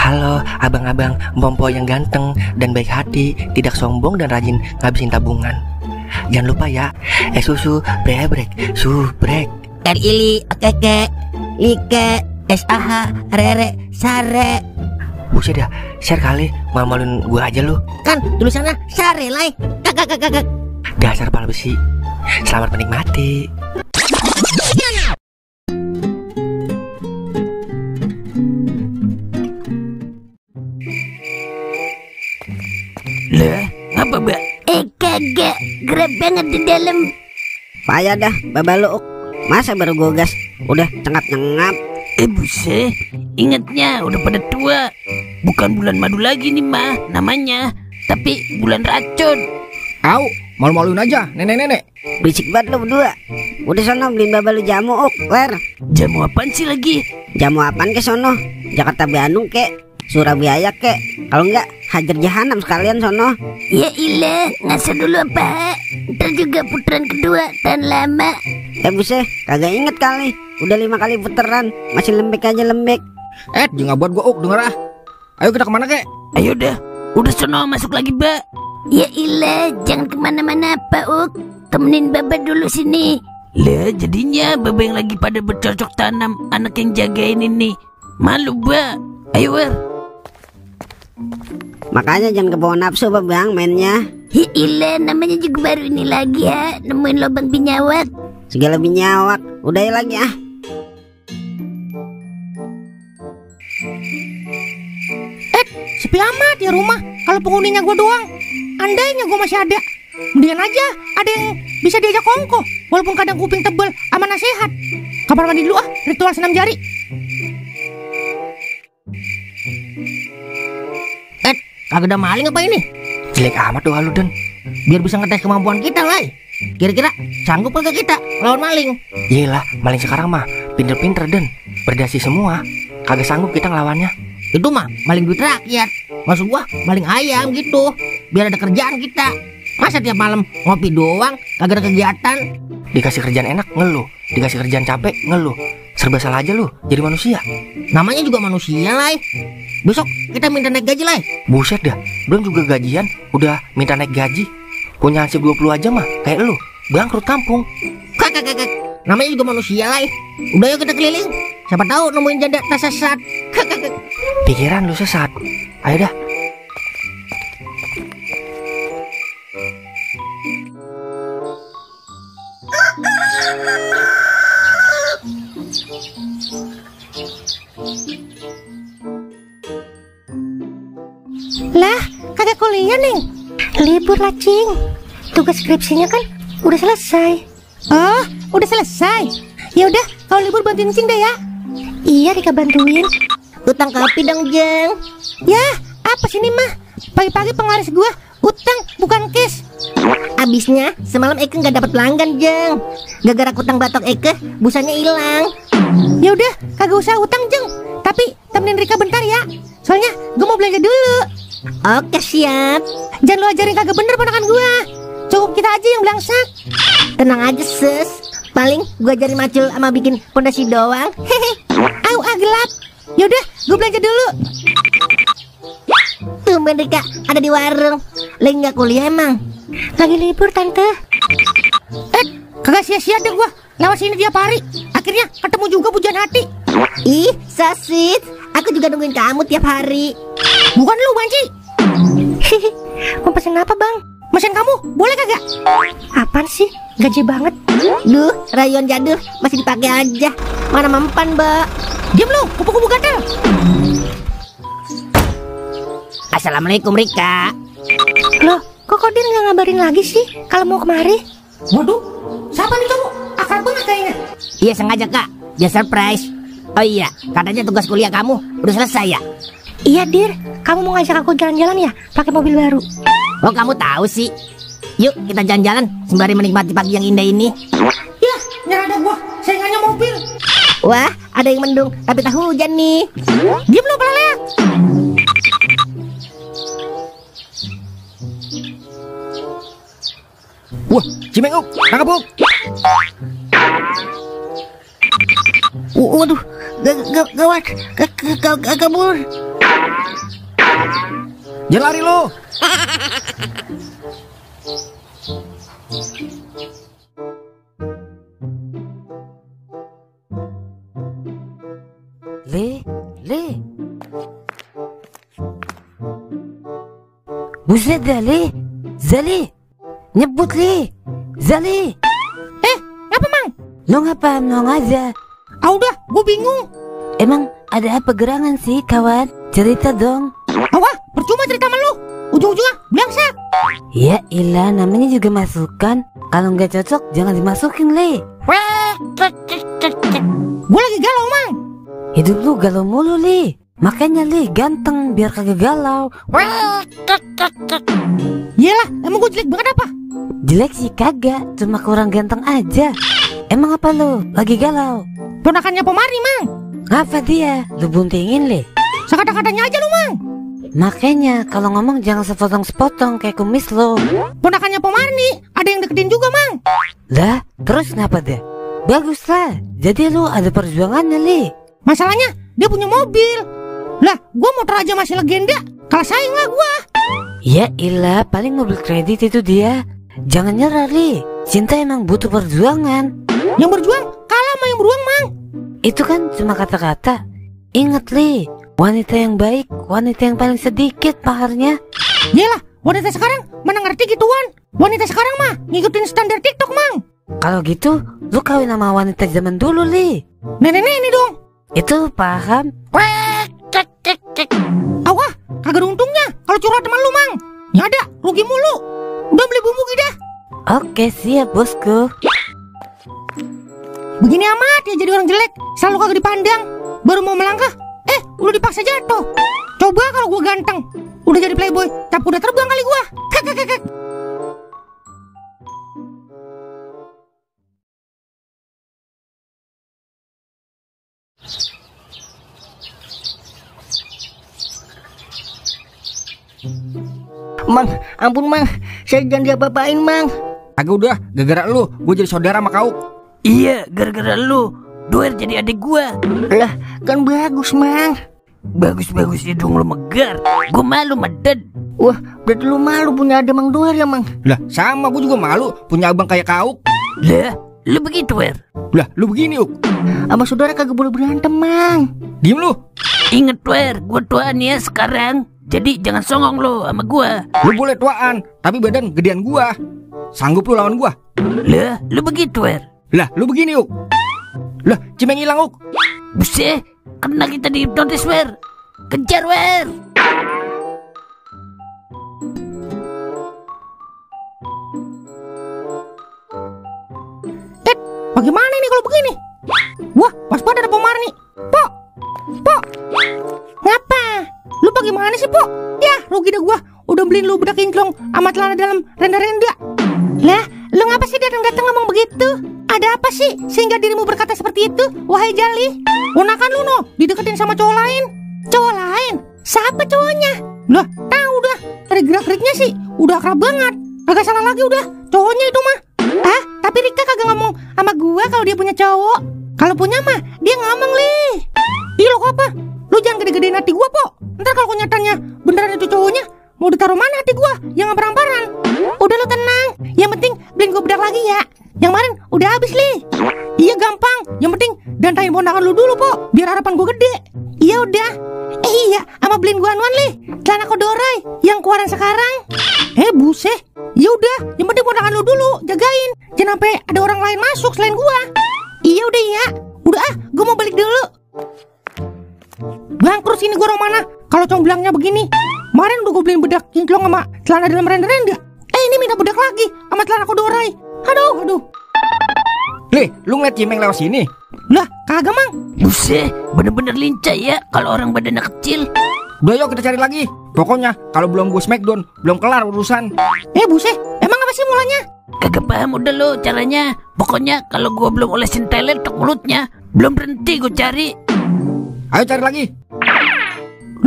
Halo abang-abang Bompo yang ganteng dan baik hati, tidak sombong dan rajin ngabisin tabungan. Jangan lupa ya, susu brebrek, subrek. Ili, okeke, like, SAH, rere, sare. Buset dah, share kali, malu-maluin gua aja lu. Kan tulisannya sare lai. Kakak. Dasar pala besi. Selamat menikmati. Lah, apa mbak? Kagak, gerap banget di dalam. Payah dah, babaluk. Masa baru gue gas, udah cengap-nyengap. Buset, ingatnya udah pada tua. Bukan bulan madu lagi nih mah namanya, tapi bulan racun. Au, malu-maluin aja nenek-nenek. Berisik banget lo berdua. Udah sono beliin babalu jamu, ler. Jamu apaan sih lagi? Jamu apaan ke sono? Jakarta Bandung kek, Surabaya kek. Kalau enggak hajar jahanam sekalian sono. Ya ilah, ngasih dulu apa? Ntar juga putaran kedua dan lama. Buset, kagak inget kali. Udah 5 kali puteran, masih lembek aja lembek. Jangan buat gua denger ah. Ayo kita kemana kek? Ayo udah sono masuk lagi mbak. Ya ilah, jangan kemana-mana Pak Uk. Temenin Baba dulu sini. Lah jadinya Baba yang lagi pada bercocok tanam, anak yang jagain ini. Malu mbak. Ayo wer. Makanya jangan kebawa nafsu bang mainnya. Ya ilah, namanya juga baru ini lagi ya, nemuin lubang binyawak. Segala binyawak, udah ya lagi ah. Sepi amat ya rumah. Kalau penghuninya gue doang. Andainya gue masih ada, mendingan aja ada yang bisa diajak kongko. Walaupun kadang kuping tebel sama nasihat. Kamar mandi dulu ah, ritual senam jari. Kagak ada maling apa ini? Jelek amat doa lu Den. Biar bisa ngetes kemampuan kita lah. Kira-kira sanggup kagak kita lawan maling? Iyalah, maling sekarang mah pinter-pinter Den, berdasi semua. Kagak sanggup kita ngelawannya. Itu mah maling duit rakyat. Maksud gua maling ayam gitu. Biar ada kerjaan kita. Masa tiap malam ngopi doang, kagak ada kegiatan. Dikasih kerjaan enak ngeluh, dikasih kerjaan capek ngeluh. Serba salah aja lu jadi manusia. Namanya juga manusia lah. Besok kita minta naik gaji lah. Buset dah, belum juga gajian udah minta naik gaji. Punya hasil 20 aja mah kayak lu, bangkrut kampung. Kakak, namanya juga manusia lah. Udah yuk kita keliling. Siapa tahu nemuin janda tak sesat. Pikiran lu sesat. Ayo dah. Lah, kagak kuliah nih. Libur lah Cing. Tugas skripsinya kan udah selesai. Oh, udah selesai. Ya udah, kalau libur bantuin Cing deh ya. Iya, Rika bantuin. Utang kopi dong, Jeng. Ya, apa sih ini mah? Pagi-pagi penglaris gua utang bukan cash. Abisnya semalam Eke nggak dapat pelanggan, Jeng. Gara-gara utang batok Eke, busanya hilang. Ya udah, kagak usah utang, Jeng. Tapi temenin Rika bentar ya. Soalnya gua mau belanja dulu. Oke, siap. Jangan lu ajarin kagak bener ponakan gua. Cukup kita aja yang belangsak. Tenang aja, Sus. Paling gua ajarin macul sama bikin pondasi doang. Hehe. Au, gelap. Yaudah, gua belanja dulu. Tumben Rika ada di warung. Lagi nggak kuliah emang? Lagi libur Tante. Kagak sia-sia deh gua lewat sini tiap hari. Akhirnya ketemu juga pujian hati. Ih, so sweet. Aku juga nungguin kamu tiap hari. Bukan lu, Banci. Mau pesen apa, Bang? Mesin kamu, boleh kagak? Apaan sih? Gaji banget. Duh, rayon jadul masih dipakai aja. Mana mempan, Mbak? Diam lu, kupu-kupu gatel. Assalamualaikum, Rika. Loh, kok Kodir nggak ngabarin lagi sih kalau mau kemari? Waduh, siapa nih kamu? Akrab banget kayaknya. Iya, sengaja, Kak. Biar surprise. Oh iya, katanya tugas kuliah kamu udah selesai ya? Iya, Dir. Kamu mau ngajak aku jalan-jalan ya? Pakai mobil baru. Oh, kamu tahu sih. Yuk, kita jalan-jalan sembari menikmati pagi yang indah ini. Ya, nyerah ada gua. Saingannya mobil. Wah, ada yang mendung, tapi tak hujan nih. Diam lu, peleleak. Wah, Cimeng Uk, tangkap Uk. Waduh, gawat, kabur. Jangan lari lu. Le. Buset dah, Le. Zali. Nyebut, Le. Zali. Ngapa, Mang? Lo ngapa nong aja? Udah, gue bingung. Emang ada apa gerangan sih, kawan? Cerita dong. Wah, percuma cerita sama lu. Ujung-ujungnya belangsak. Ya ilah, namanya juga masukan. Kalau nggak cocok, jangan dimasukin, Le. Gue lagi galau, Mang. Hidup lu galau mulu, Le. Makanya, Le, ganteng biar kagak galau. Yelah, emang gue jelek banget apa? Jelek sih kagak, cuma kurang ganteng aja. Emang apa lu? Lagi galau? Ponakannya Pomari, Mang. Ngapa dia? Lu buntingin, Le? Sekata-katanya aja lu, Mang. Makanya kalau ngomong jangan sepotong-sepotong kayak kumis lo. Ponakannya Pomari, ada yang deketin juga, Mang. Lah, terus ngapa dia? Bagus lah, jadi lu ada perjuangannya, Le. Masalahnya, dia punya mobil. Lah, gue motor aja masih legenda. Kalah saing lah gue. Ya ilah, paling mobil kredit itu dia. Jangan nyerah, Le. Cinta emang butuh perjuangan. Yang berjuang kalah sama yang beruang, Mang. Itu kan cuma kata-kata. Ingat, Le, wanita yang baik, wanita yang paling sedikit paharnya. Yelah, wanita sekarang mana ngerti gituan. Wanita sekarang mah ngikutin standar TikTok, Mang. Kalau gitu, lu kawin sama wanita zaman dulu, Le. Nenek-nenek dong. Itu paham. Awah, kagak ada untungnya kalau curhat teman lu, Mang. Ya ada, rugi mulu. Udah beli bumbu dah. Oke, siap, bosku. Begini amat ya jadi orang jelek, selalu kagak dipandang. Baru mau melangkah, udah dipaksa jatuh. Coba kalau gua ganteng, udah jadi playboy, tapi udah terbang kali gua. Kakak. Mang, ampun, Mang. Saya jangan diapa-apain, Mang. Agak udah, gara-gara lu, gue jadi saudara sama kau. Iya, gara-gara lu. Doer jadi adik gua. Lah, kan bagus, Mang. Bagus-bagus hidung lu megar. Gua malu meded. Wah, berarti lu malu punya ada Mang Doer ya, Mang? Lah, sama gue juga malu punya abang kayak kau. Lah, lu begitu, Wer. Lah, lu begini, Uk. Sama saudara kagak boleh berantem, Mang. Diem lu. Ingat, Wer, gua tuaan ya sekarang. Jadi jangan songong lo sama gua. Lu boleh tuaan, tapi badan gedean gua. Sanggup lu lawan gua? Lah, lu begitu, Wer. Lah, lu begini, Uk. Lah, Cimeng hilang, Uk. Buset, kena kita dihipnotis, Wer. Kejar, Wer. Bagaimana nih kalau begini? Wah, waspada ada Pomari. Pok. Ngapa? Lu bagaimana sih, Pok? Ya, rugi dah gua. Udah beliin lu bedak kinclong sama celana dalam renda-renda. Lah, lu ngapa sih datang-datang ngomong begitu? Ada apa sih sehingga dirimu berkata seperti itu, wahai Jali? Ponakan lu no, dideketin sama cowok lain. Cowok lain? Siapa cowoknya? Lah, tahu dah. Dari gerak-geriknya sih udah akrab banget. Kagak salah lagi udah, cowoknya itu mah. Tapi Rika kagak ngomong sama gua kalau dia punya cowok. Kalau punya mah dia ngomong, Li. Ih, lo apa? Lu jangan gede-gedein hati gua, Pok. Ntar kalau kenyataannya beneran itu cowoknya, mau ditaruh mana hati gua? Yang ampar-amparan. Udah lu tenang. Yang penting beliin gua bedak lagi ya. Yang kemarin udah habis, Li. Iya gampang. Yang penting dantain ponakan lu dulu, Pok. Biar harapan gua gede. Iya udah. Iya, sama beliin gua anuan, Li. Celana kodorai yang keluaran sekarang. Buset. Ya udah, yang penting ponakan lu dulu jagain. Jangan sampai ada orang lain masuk selain gua. Iya udah ya. Udah gua mau balik dulu. Bangkrut sini gua Romana. Kalau comblangnya begini. Kemarin udah gua beliin bedak kinclong sama celana dalam renda-renda. Ini minta bedak lagi sama celana kodorai. Aduh. Le, lu ngeliat Cimeng lewat sini? Lah, kagak, Mang. Buset, bener-bener lincah ya kalau orang badannya kecil. Udah yuk kita cari lagi. Pokoknya kalau belum gue smackdown, belum kelar urusan. Buset, emang apa sih mulanya? Kagak paham udah lo caranya. Pokoknya kalau gua belum olesin teler tok mulutnya, belum berhenti gua cari. Ayo cari lagi.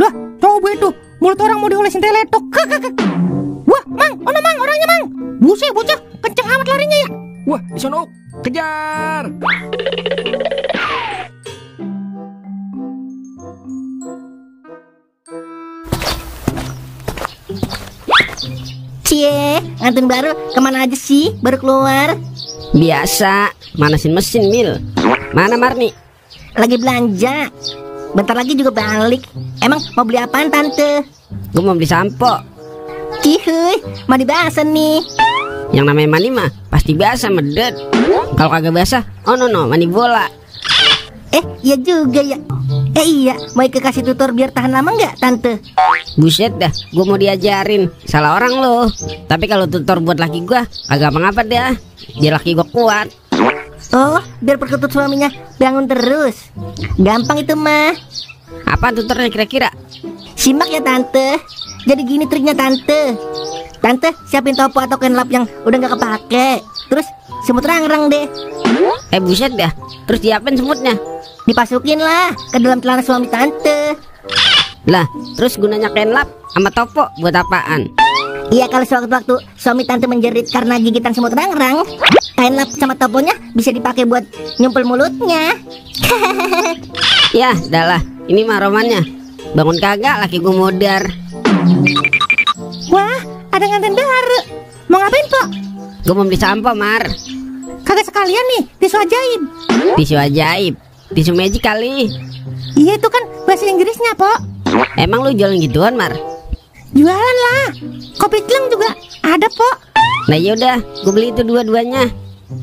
Lah, coba itu mulut orang mau diolesin teletok. Wah, Mang, Mang, orangnya, Mang. Buset, bocah, kenceng amat larinya ya. Wah, di sono, kejar. Cie, ngantin baru kemana aja sih? Baru keluar. Biasa, manasin mesin, Mil. Mana Marni? Lagi belanja. Bentar lagi juga balik. Emang mau beli apaan tante? Gue mau beli sampo. Cihuy, mandi basah nih. Yang namanya mandi mah pasti biasa medet. Kalau kagak biasa, oh no, mandi bola. Iya juga ya. Iya, mau ikut kasih tutor biar tahan lama nggak tante? Buset dah, gue mau diajarin. Salah orang lo. Tapi kalau tutor buat laki gue, agak mengapa dah. Dia laki gue kuat. Oh, biar perkutut suaminya bangun terus. Gampang itu mah. Apa tutornya kira-kira? Simak ya tante. Jadi gini triknya tante. Tante siapin topo atau kain lap yang udah nggak kepake. Terus semut rang-rang deh. Buset dah. Terus diapain semutnya? Dipasukin lah ke dalam celana suami tante. Lah, terus gunanya kain lap sama topo buat apaan? Iya, kalau sewaktu-waktu suami tante menjerit karena gigitan semut rang-rang, kain lap sama toponya bisa dipakai buat nyumpel mulutnya. Ya, dah lah. Ini mah romannya. Bangun kagak laki gue modar. Wah, ada nganten baru. Mau ngapain, Pok? Gue mau beli sampo, Mar. Kagak sekalian nih, tisu ajaib. Tisu ajaib. Tisu magic kali. Iya, itu kan bahasa Inggrisnya, Pok. Emang lu jualan gituan, Mar? Jualan lah. Kopi celeng juga ada, Pok. Nah yaudah, gue beli itu dua-duanya.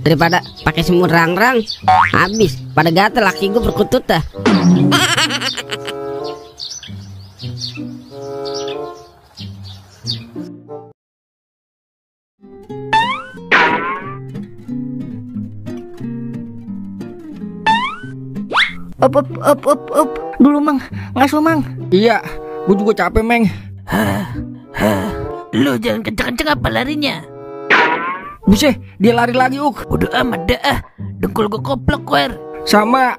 Daripada pakai semut rang-rang, habis pada gatel laki gue perkutut dah. Up. Dulu mang, ngaso mang. Iya, gue juga capek, Meng. Lu jangan kenceng-kenceng apa larinya. Buset, dia lari lagi, Uk. Bodoh amat dah. Dengkul gue koplok, Wer. Sama.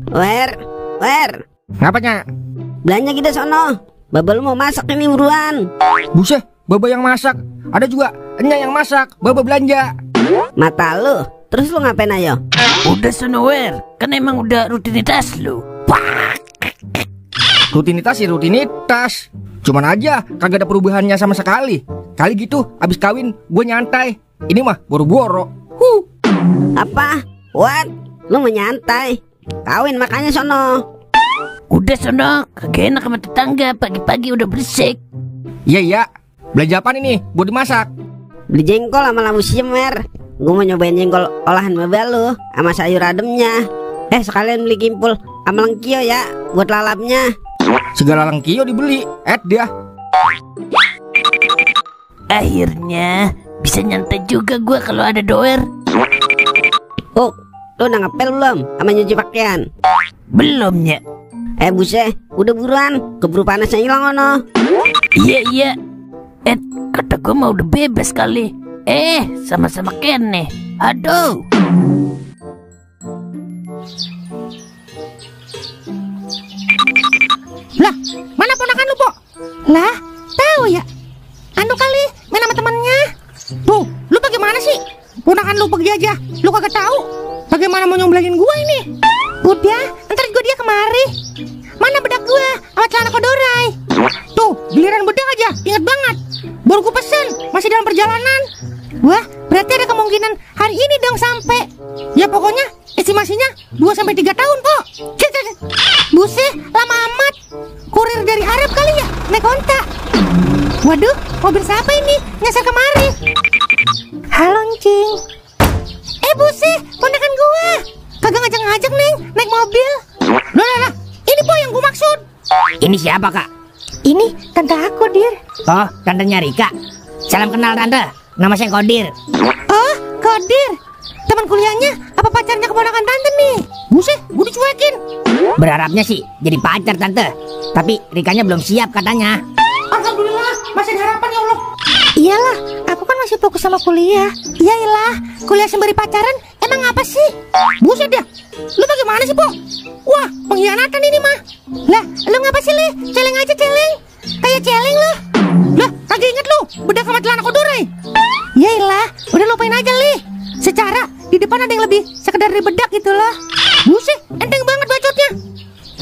Wer. Ngapanya? Belanja kita sono. Baba lu mau masak ini buruan. Buset, Baba yang masak. Ada juga Enya yang masak, Baba belanja. Mata lu. Terus lu ngapain ayo? Udah sono, Wer. Kan emang udah rutinitas lu. Rutinitas sih rutinitas. Cuman aja kagak ada perubahannya sama sekali. Kali gitu abis kawin gue nyantai. Ini mah boro-boro. Apa? What? Lu mau nyantai? Kawin makanya sono. Udah sono, kagak enak sama tetangga. Pagi-pagi udah berisik. Iya. Belanja apa ini buat dimasak? Beli jengkol sama labu simer. Gue mau nyobain jengkol olahan Baba lu sama sayur ademnya. Sekalian beli kimpul sama lengkio ya buat lalapnya. Segala lengkio dibeli. Dah. Akhirnya bisa nyantai juga gua kalau ada doer. Oh, lu udah ngepel belum sama nyuci pakaian? Belum ya. Buset, udah buruan, keburu panasnya hilang ono. Iya. Kata gua mau udah bebas kali. Sama-sama kene. Aduh. Lah, mana ponakan lu, Pok? Lah, tahu ya. Anu kali, main sama temannya. Tuh, lu bagaimana sih? Ponakan lu pergi aja. Lu kagak tahu bagaimana mau nyomblangin gua ini. Udah, ntar juga dia kemari. Mana bedak gua sama celana kodorai? Tuh, giliran bedak aja, inget banget. Baru gua pesen, masih dalam perjalanan. Wah, berarti ada kemungkinan hari ini dong sampai. Ya pokoknya estimasinya 2-3 tahun, Pok. Buset, lama amat. Kurir dari Arab kali ya, naik onta. Waduh, mobil siapa ini? Nyasar kemari. Halo, Cing. Buset, ponakan gua. Kagak ngajak-ngajak, Neng, naik mobil. Lah, ini Po yang gua maksud. Ini siapa, Kak? Ini tante aku, Dir. Oh, tantenya Rika. Salam kenal, Tante. Nama saya Kodir. Oh, Kodir. Teman kuliahnya apa pacarnya keponakan tante nih? Buset, gua dicuekin. Berharapnya sih jadi pacar, Tante. Tapi Rikanya belum siap katanya. Alhamdulillah, masih ada harapan ya Allah. Iyalah, aku kan masih fokus sama kuliah. Iyalah, kuliah sembari pacaran emang apa sih? Buset ya, lu bagaimana sih, Po? Wah, pengkhianatan ini mah. Lah, lu ngapa sih, Li? Celeng aja celeng. Kayak celeng lu. Lah, kagak inget lu bedak sama celana kodorai. Iyalah, udah lupain aja, Li. Secara di depan ada yang lebih sekedar dibedak gitu loh. Buset, enteng banget bacotnya.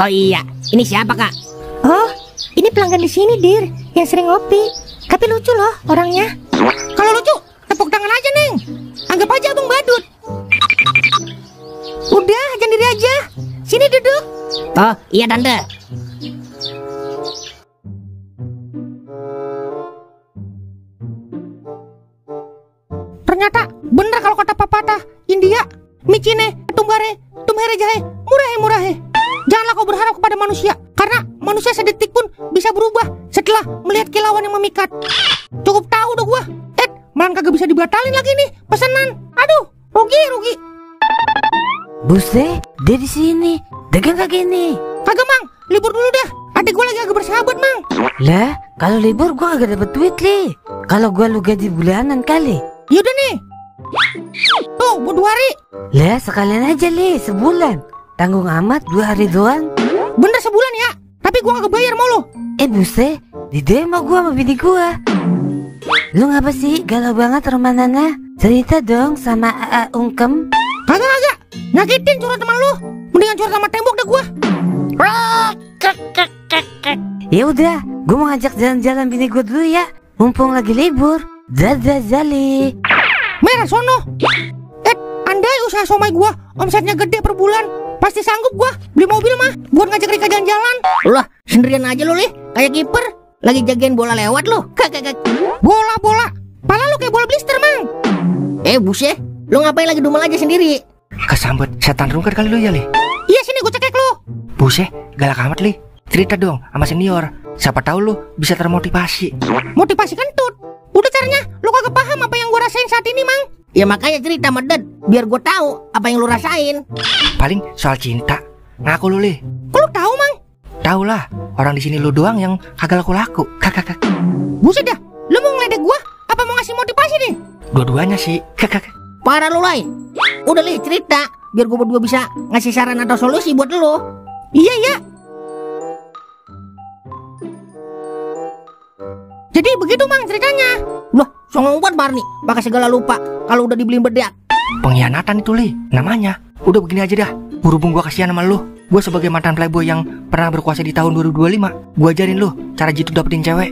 Oh iya, ini siapa kak? Oh, ini pelanggan di sini, Dir, yang sering ngopi. Tapi lucu loh orangnya. Kalau lucu, tepuk tangan aja, Neng. Anggap aja abang badut. Udah, jangan diri aja. Sini duduk. Oh iya tante. Ternyata bener kalau kata pepatah India, micine, tumbare, tumhere jahe, murahe. Janganlah kau berharap kepada manusia, karena manusia sedetik pun bisa berubah setelah melihat kilauan yang memikat. Cukup tahu udah gua. Malah kagak bisa dibatalin lagi nih pesanan. Aduh, rugi. Buset, dia di sini. Dagang kagak nih? Kagak, Mang. Libur dulu dah. Adik gua lagi agak bersahabat, Mang. Lah, kalau libur gua kagak dapet duit, Li. Kalau gua lu gaji bulanan kali. Yaudah nih. Tuh, buat 2 hari. Lah, sekalian aja, Li, sebulan. Tanggung amat 2 hari doang. Bener sebulan ya. Tapi gua kagak bayar mau lo. Buset, di demo gua sama bini gua. Lu ngapa sih galau banget Romanana? Cerita dong sama AA Ungkem. Kagak. Nyakitin curhat teman lu. Mendingan curhat sama tembok dah gua. Ya udah, gua mau ngajak jalan-jalan bini gua dulu ya. Mumpung lagi libur. Dadah Zali. Merah sono. Andai usaha somai gua omsetnya gede per bulan, pasti sanggup gua beli mobil mah buat ngajak Rika jalan-jalan. Lah, sendirian aja lu, kayak kiper. Lagi jagain bola lewat lu. Bola. Pala lu kayak bola blister, Mang. Buset. Lu ngapain lagi dumel aja sendiri? Kesambet setan rungkat kali lu ya, Li. Iya, sini gua cekek lu. Buset, galak amat, Li. Cerita dong sama senior. Siapa tahu lu bisa termotivasi. Motivasi kentut. Udah caranya, lu kagak paham apa yang gua rasain saat ini, Mang. Ya makanya cerita Medet, biar gue tahu apa yang lu rasain. Paling soal cinta. Ngaku lu, Li. Kok lu tahu, Mang? Tahu lah, orang di sini lu doang yang kagak laku-laku. Kakak. Buset dah, lu mau ngeledek gua apa mau ngasih motivasi nih? Dua-duanya sih. Kakak. Parah lu, Lai. Udah, Li, cerita biar gue berdua bisa ngasih saran atau solusi buat lu. Iya. Jadi begitu, Mang, ceritanya. Loh, songong buat Barney, pakai segala lupa kalau udah dibeliin bedak. Pengkhianatan itu, Li, namanya. Udah begini aja dah. Berhubung gua kasihan sama lu, gua sebagai mantan playboy yang pernah berkuasa di tahun 2025, gua ajarin lu cara jitu dapetin cewek.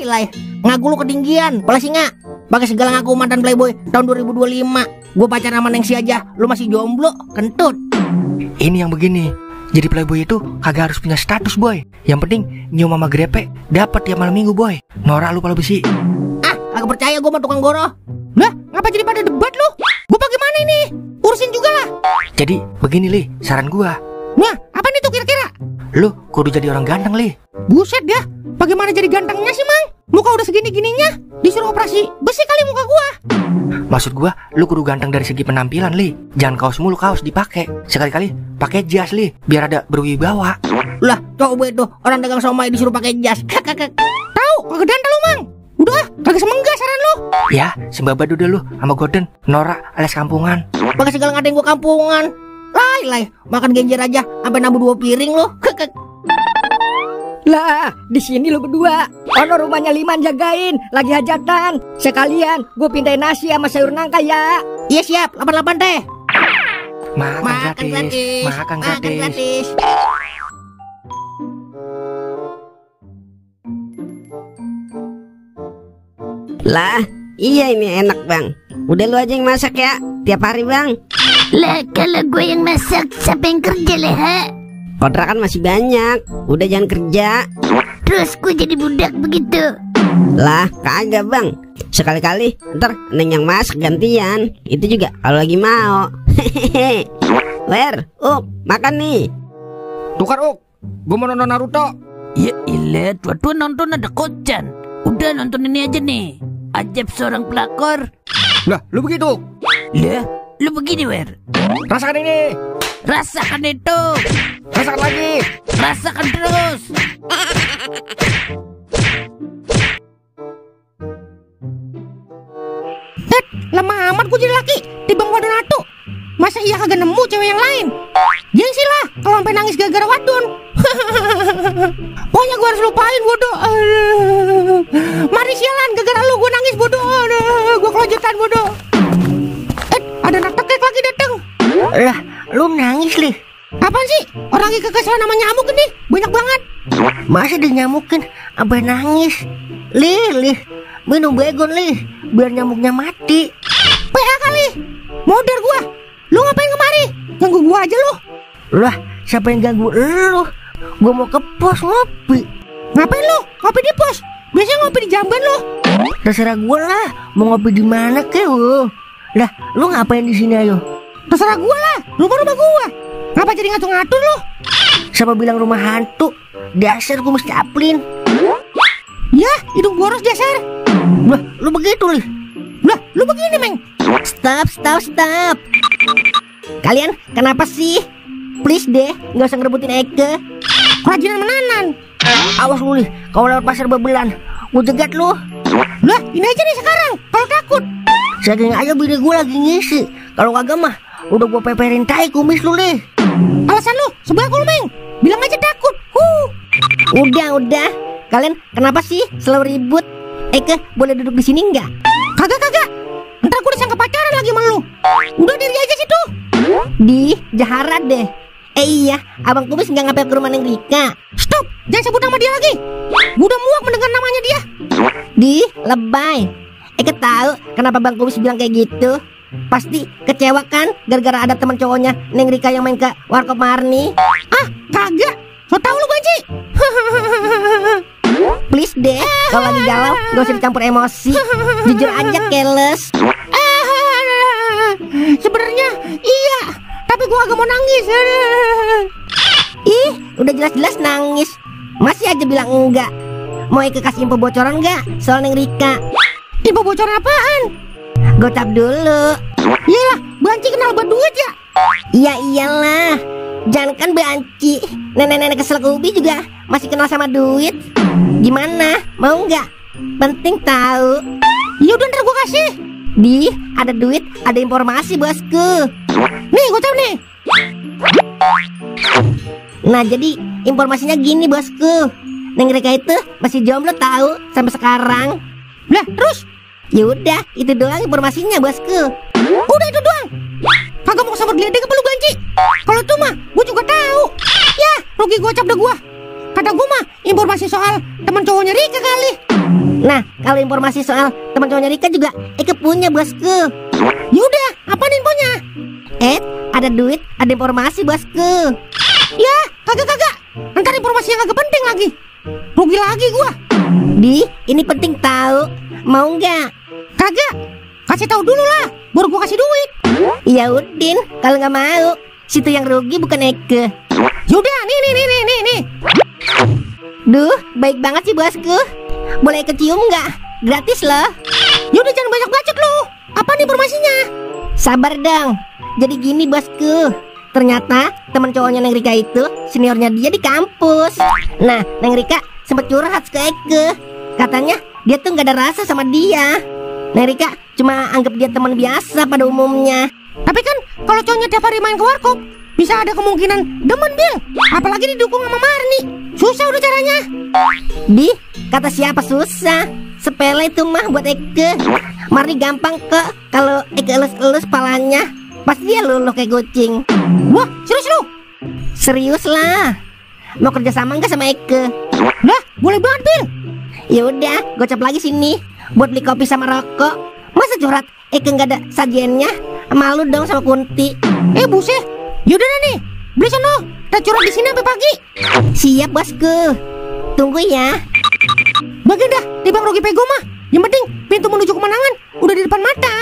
Lai, ngaku lu ketinggian, pala singa. Pakai segala ngaku mantan playboy tahun 2025. Gua pacaran sama Nengsi aja, lu masih jomblo, kentut. Ini yang begini. Jadi playboy itu kagak harus punya status, boy. Yang penting nyium mama grepe dapat tiap malam minggu, boy. Norak lu pala besi. Agak percaya gue sama tukang goroh. Lah, ngapa jadi pada debat lu? Gua bagaimana ini? Urusin juga lah. Jadi begini, Li, saran gua. Nah, apa nih tuh kira-kira? Lu kudu jadi orang ganteng, Li. Buset dah, bagaimana jadi gantengnya sih, Mang? Muka udah segini-gininya, disuruh operasi besi kali muka gua. Maksud gua, lu kudu ganteng dari segi penampilan, Li. Jangan kaos mulu, kaos dipakai. Sekali-kali pakai jas, Li, biar ada berwibawa. Lah, coba itu orang dagang somai disuruh pakai jas. Tahu, kagak dantal lu, Mang. Udah, kagak semenggah saran lu. Ya, sembabad udah lu sama Gordon, Nora alias kampungan. Pakai segala ngatain gue kampungan. Lai, makan genjer aja sampai nambah 2 piring lu. Lah, di sini lu berdua. Ono rumahnya Liman jagain, lagi hajatan. Sekalian gue pindahin nasi sama sayur nangka ya. Iya siap, 88 teh. Makan gratis. Makan gratis. Lah, iya ini enak bang. Udah lu aja yang masak ya, tiap hari bang. Lah, kalau gue yang masak, siapa yang kerja leha? Kontrakan masih banyak, udah jangan kerja. Terus gue jadi budak begitu. Lah, kagak bang. Sekali-kali, ntar Neng yang masak gantian. Itu juga kalau lagi mau. Hehehe. Wer, makan nih. Tukar, gue mau nonton Naruto. Ya ilah, tua-tua nonton ada kocan. Udah nonton ini aja nih. Ajab seorang pelakor. Lah, lu begitu. Lah, lu begini, Wer. Rasakan ini. Rasakan itu. Rasakan lagi. Rasakan terus. Lama amat gue jadi laki Tibang wadon atu. Masa iya kagak nemu cewek yang lain? Gengsi lah kalau sampai nangis gara-gara wadon. Pokoknya gue harus lupain bodoh. Mari sialan, gara-gara lu gue nangis bodoh. Gue kelanjutan bodoh. Ada anak tekek lagi. Lah, lu nangis, Lih? Apaan sih? Orang lagi kekesalan sama nyamuk ini banyak banget. Masa dinyamukin sampai nangis? Lih, minum begon, Lih, biar nyamuknya mati. PA kali. Modar gua. Lu ngapain kemari? Ganggu gua aja lu. Lah, siapa yang ganggu lu? Gua mau ke pos ngopi. Ngapain lu? Ngopi di pos. Biasanya ngopi di jamban lu. Terserah gua lah, mau ngopi di mana kek lu. Lah, lu ngapain di sini ayo? Terserah gua lah. Rumah gua. Ngapa jadi ngatur-ngatur lu? Siapa bilang rumah hantu? Dasar kumis caplin. Ya, hidung boros dasar. Lah, lu begitu, Lih. Lah, lu begini, Meng. Stop. Kalian kenapa sih? Please deh, nggak usah ngerebutin Eke. Kerajinan menanan. Awas lu, Lih, kalau lewat pasar Babelan, gua jegat lu. Lah, ini aja nih sekarang. Kalau takut. Saking aja bini gua lagi ngisi. Kalau kagak mah, udah gua peperin tai kumis lu, Lih. Alasan lu sebagul, Meng. Bilang aja takut. Udah. Kalian kenapa sih selalu ribut? Eke, boleh duduk di sini nggak? Kagak. Ntar gua disangka pacaran lagi sama lu. Udah diri aja situ. Di Jaharat deh. Iya, abang kumis nggak ngapel ke rumah Neng Rika. Stop, jangan sebut nama dia lagi. Gua udah muak mendengar namanya dia. Di lebay. Eke tahu kenapa bang kumis bilang kayak gitu? Pasti kecewa kan gara-gara ada teman cowoknya Neng Rika yang main ke warkop Marni. Ah, kagak. So tau lu, Banci. Please deh, kalau lagi galau gak usah dicampur emosi. Jujur aja, keles. Sebenarnya iya, tapi gua agak mau nangis. Ih, udah jelas-jelas nangis, masih aja bilang enggak. Mau Eke kasih info bocoran nggak soal Neng Rika? Info bocoran apaan? Gocap dulu. Iyalah, Banci kenal berduit ya? Iya iyalah. Jangan kan Banci, nenek-nenek kesel ke Ubi juga masih kenal sama duit. Gimana? Mau nggak? Penting tahu. Yaudah ntar gua kasih. Di, ada duit, ada informasi bosku. Nih, gocap nih. Nah jadi informasinya gini bosku. Neng Rika itu masih jomblo tahu sampai sekarang. Lah, terus? Yaudah, itu doang informasinya bosku. Udah itu doang. Kagak mau sambut geledek apa lu, Banci? Kalau itu mah gua juga tahu. Ya, rugi gocap dah gua. Kata gua mah informasi soal teman cowoknya Rika kali. Nah, kalau informasi soal teman cowoknya Rika juga Eke punya bosku. Yaudah, apaan infonya? Ada duit, ada informasi bosku. Ya, kagak. Ntar informasi yang agak penting lagi. Rugi lagi gua. Di, ini penting tahu. Mau nggak? Kagak. Kasih tahu dulu lah, baru gua kasih duit. Iya Udin, kalau nggak mau, situ yang rugi bukan Eke. Yaudah, nih. Duh, baik banget sih bosku. Boleh kecium nggak? Gratis loh. Yaudah jangan banyak bacot lu. Apaan informasinya? Sabar dong. Jadi gini bosku. Ternyata teman cowoknya Neng Rika itu seniornya dia di kampus. Nah, Neng Rika sempet curhat ke Eke. Katanya dia tuh nggak ada rasa sama dia. Neng Rika cuma anggap dia teman biasa pada umumnya. Tapi kan kalau cowoknya tiap hari main ke warkop, bisa ada kemungkinan demen, Bil. Apalagi didukung sama Marni. Susah udah caranya. Di, kata siapa susah? Sepele itu mah buat Eke. Marni gampang kok. Kalau Eke elus-elus palanya, pasti dia luluh kayak kucing. Wah, serius lu? Serius lah. Mau kerja sama nggak sama Eke? Lah, boleh banget, Bil. Yaudah, gocap lagi sini buat beli kopi sama rokok. Masa curhat Eke nggak ada sajiannya? Malu dong sama Kunti. Buset. Yaudah nih, beli sono. Kita curhat di sini sampai pagi. Siap bosku. Tunggu ya. Bagi dah, di Bang Rogi Pego mah. Yang penting pintu menuju kemenangan udah di depan mata.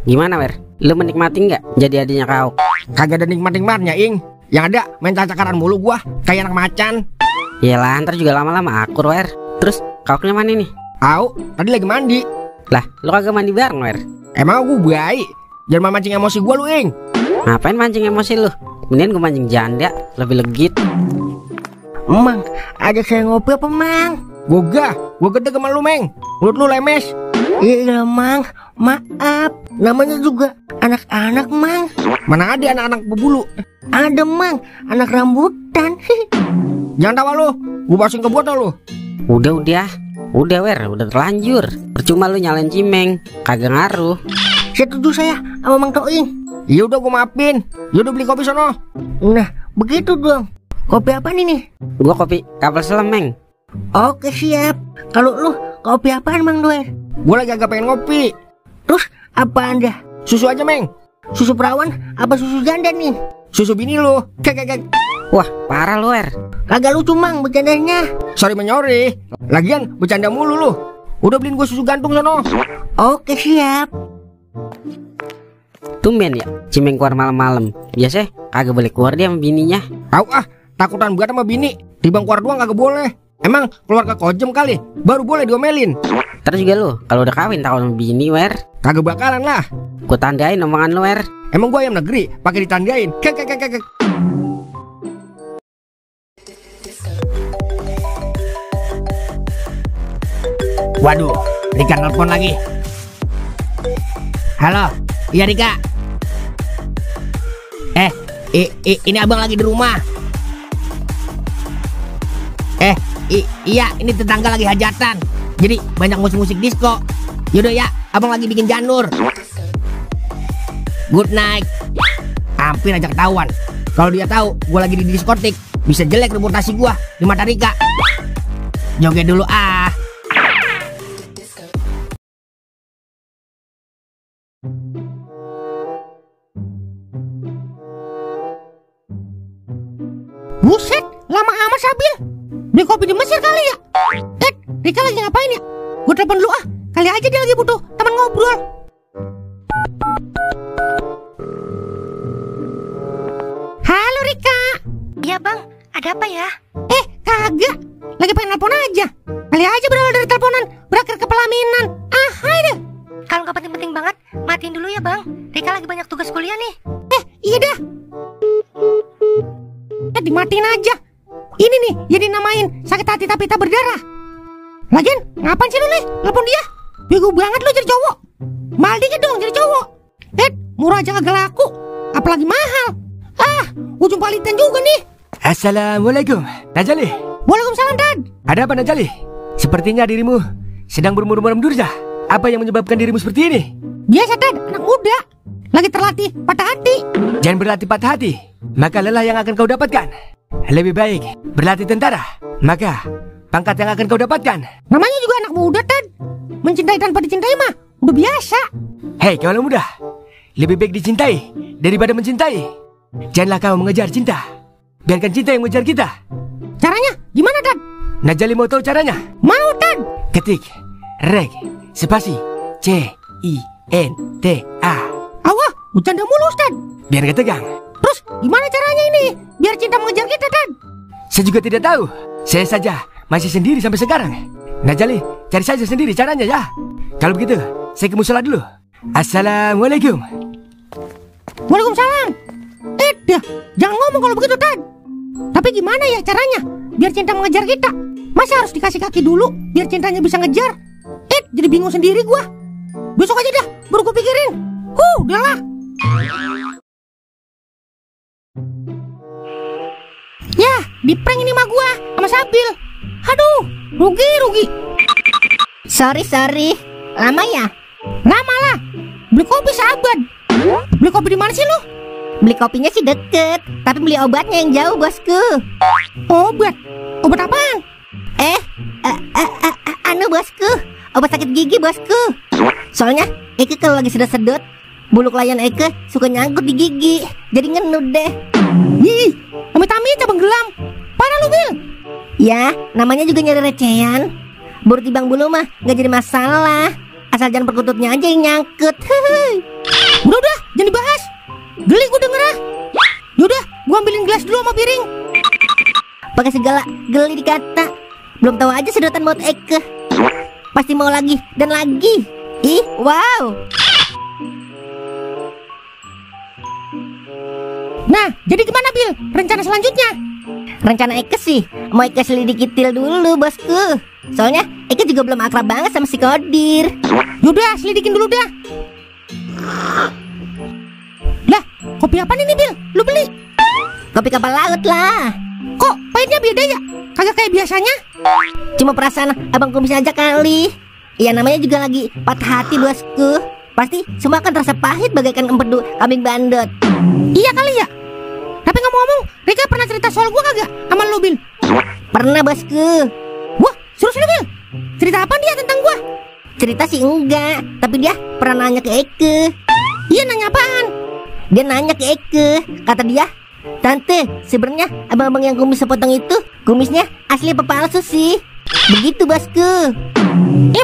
Gimana, Wer? Lu menikmati nggak jadi adiknya kau? Kagak ada nikmat-nikmatnya, Ing. Yang ada main cakaran mulu gua, kayak anak macan. Yalah, ntar juga lama-lama akur, Wer. Terus kau ke mana nih? Au, tadi lagi mandi. Lah, lu kagak mandi bareng, Wer? Emang gua baik. Jangan mancing emosi gua lu, Ing. Ngapain mancing emosi lu? Mendingan gua mancing janda, lebih legit. Mang, ajak saya ngopi apa, Mang? Gua gede sama lu, Meng. Mulut lu lemes. Iya, Mang. Maaf. Namanya juga anak-anak, Mang. Mana ada anak-anak berbulu? Ada, Mang. Anak rambutan. Jangan tawa lu. Gua bawasin ke botol lu. Udah Wer, udah terlanjur. Percuma lu nyalain Cimeng, kagak ngaruh. Setuju saya sama Mang Toing. Ya udah gue maafin. Ya udah beli kopi sono. Nah, begitu dong. Kopi apa nih? Gua kopi kapal selam, Meng. Oke, siap. Kalau lu kopi apaan, Mang Doer? Gue lagi agak pengen ngopi. Terus apaan dah? Susu aja, Meng. Susu perawan apa susu janda nih? Susu bini lu. Kek. Wah, parah lu, Wer. Kagak lucu, Mang, bercandanya. Sorry menyori. Lagian bercanda mulu lu. Udah beliin gue susu gantung sono. Oke, siap. Tumben ya, Cimeng keluar malam-malam. Biasanya kagak boleh keluar dia sama bininya. Tahu takutan banget sama bini. Timbang keluar doang kagak boleh. Emang keluar ke kojem kali, baru boleh diomelin. Terus juga lu, kalau udah kawin takut sama bini, Wer. Kagak bakalan lah. Gua tandain omongan lu, Wer. Emang gua ayam negeri, pakai ditandain. Kek. Waduh, Rika nelpon lagi. Halo, iya Rika. Ini abang lagi di rumah. Iya, ini tetangga lagi hajatan. Jadi banyak musik-musik disco. Yaudah ya, abang lagi bikin janur. Good night. Hampir aja ketahuan. Kalau dia tahu gue lagi di diskotik, bisa jelek reputasi gue di mata Rika. Joget dulu ah. Buset, lama amat Sabil. Beli kopi di Mesir kali ya. Rika lagi ngapain ya? Gue telepon dulu ah. Kali aja dia lagi butuh teman ngobrol. Halo Rika. Iya bang, ada apa ya? Kagak. Lagi pengen telepon aja. Kali aja berawal dari teleponan berakhir ke pelaminan. Hai deh. Kalau nggak penting-penting banget, matiin dulu ya bang. Rika lagi banyak tugas kuliah nih. Iya dah. Dimatiin aja. Ini nih yang dinamain sakit hati tapi tak berdarah. Lagian ngapain sih lu nih telepon dia? Bego banget lu jadi cowok. Mahal dikit dong jadi cowok. Murah aja kagak laku, apalagi mahal. Ujung palitan juga nih. Assalamualaikum, Najali. Waalaikumsalam, Dad. Ada apa Najali? Sepertinya dirimu sedang bermuram-muram durja. Apa yang menyebabkan dirimu seperti ini? Biasa, Dad, anak muda. Lagi terlatih patah hati. Jangan berlatih patah hati, maka lelah yang akan kau dapatkan. Lebih baik berlatih tentara, maka pangkat yang akan kau dapatkan. Namanya juga anak muda, Dad. Mencintai tanpa dicintai mah udah biasa. Hei kawan muda, lebih baik dicintai daripada mencintai. Janganlah kau mengejar cinta, biarkan cinta yang mengejar kita. Caranya gimana, Dad? Najali mau tahu caranya? Mau, Dad. Ketik reg spasi CINTA. Awah, bercanda mulu, Dad. Biar gak tegang. Terus gimana caranya ini biar cinta mengejar kita, Dad? Saya juga tidak tahu. Saya saja masih sendiri sampai sekarang. Najali, cari saja sendiri caranya ya. Kalau begitu, saya ke musola dulu. Assalamualaikum. Waalaikumsalam. Dah, jangan ngomong kalau begitu, Dad. Tapi gimana ya caranya biar cinta mengejar kita? Masa harus dikasih kaki dulu biar cintanya bisa ngejar? Jadi bingung sendiri gua. Besok aja dah, baru gua pikirin. Udahlah. Ya, di prank ini mah gua sama Sabil. Aduh, rugi. Sorry. Lama ya? Lama lah. Beli kopi sahabat. Beli kopi di mana sih lu? Beli kopinya sih deket, tapi beli obatnya yang jauh, bosku. Obat apaan? Anu bosku, obat sakit gigi bosku. Soalnya Eke kalau lagi sedot-sedot, bulu klien Eke suka nyangkut di gigi, jadi ngenud deh. Ih, amit-amit cabang gelam. Parah lu, Bil. Ya, namanya juga nyari recehan. Baru tibang bulu mah nggak jadi masalah, asal jangan perkututnya aja yang nyangkut. Udah, jangan dibahas. Geli gue denger ah. Yaudah, gue ambilin gelas dulu sama piring. Pakai segala geli dikata. Belum tahu aja sedotan buat Eke. Pasti mau lagi dan lagi. Ih, wow. Nah, jadi gimana, Bil? Rencana selanjutnya? Rencana Eke sih mau Eke selidiki til dulu, bosku. Soalnya Eke juga belum akrab banget sama si Kodir. Yaudah, selidikin dulu dah. Lah, kopi apa nih, Bil? Lu beli? Kopi kapal laut lah. Kok pahitnya beda ya? Kagak kayak biasanya? Cuma perasaan abang kumis aja kali. Ya namanya juga lagi patah hati bosku. Pasti semua akan terasa pahit bagaikan empedu kambing bandot. Iya kali ya. Tapi ngomong-ngomong, Rika pernah cerita soal gua kagak sama lu, Bil? Pernah bosku. Wah, serius lu, Bil? Cerita apa dia tentang gua? Cerita sih enggak, tapi dia pernah nanya ke Eke. Iya, nanya apaan? Dia nanya ke Eke, kata dia, "Tante, sebenarnya abang-abang yang kumis sepotong itu kumisnya asli apa palsu sih?" Begitu bosku.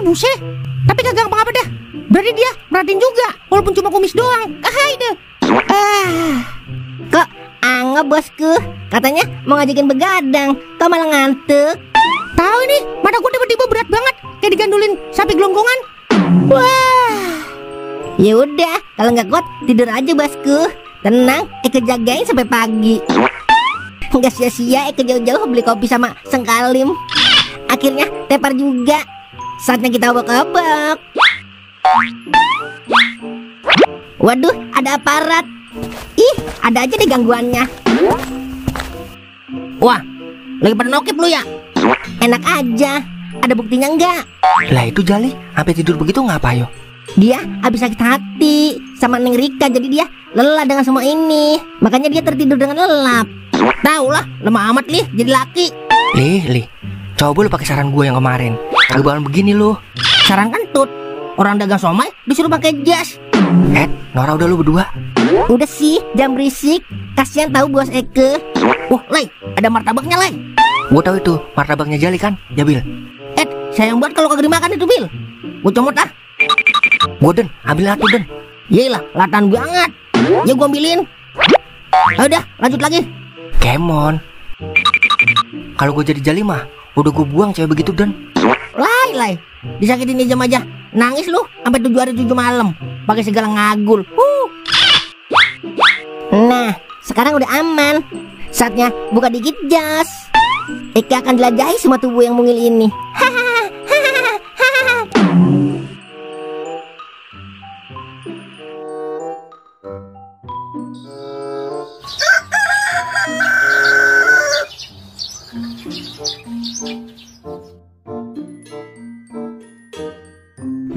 Buset. Tapi kagak apa-apa dah. Berarti dia merhatiin juga, walaupun cuma kumis doang. Hai deh. Kok anggap bosku? Katanya mau ngajakin begadang, kok malah ngantuk? Tahu ini, mata gue tiba-tiba berat banget, kayak digandulin sapi gelonggongan. Wah. Ya udah, kalau nggak kuat tidur aja bosku. Tenang, Eke jagain sampai pagi. Nggak sia-sia Eke jauh-jauh beli kopi sama Sengkalim. Akhirnya tepar juga. Saatnya kita obak-obak. Waduh, ada aparat. Ih, ada aja deh gangguannya. Wah, lagi pada nokip lu ya? Enak aja. Ada buktinya enggak? Lah itu Jali, sampai tidur begitu ngapa yo? Dia habis sakit hati sama Neng Rika, jadi dia lelah dengan semua ini. Makanya dia tertidur dengan lelap. Tahu lah, lemah amat Lih jadi laki. Lih, coba lu pakai saran gue yang kemarin. Kagak bakalan begini lu. Saran kentut. Orang dagang somai disuruh pakai jas. Nora udah lu berdua. Udah sih, jangan berisik. Kasihan tahu bos Eke. Wah, Lay, ada martabaknya, Lay. Gue tahu itu martabaknya Jali kan, ya Bil? Sayang banget kalau kagak dimakan itu, Bil. Gue comot ah. Gue Den, ambil atu Den. Yelah, latan banget. Ya gue ambilin. Udah, lanjut lagi. Kemon. Kalau gue jadi Jali mah, udah gue buang cewek begitu Den. Lay, disakitin jam aja. Nangis lu sampai 7 hari 7 malam. Pakai segala ngagul. Nah, sekarang udah aman. Saatnya buka dikit jas. Eke akan jelajahi semua tubuh yang mungil ini.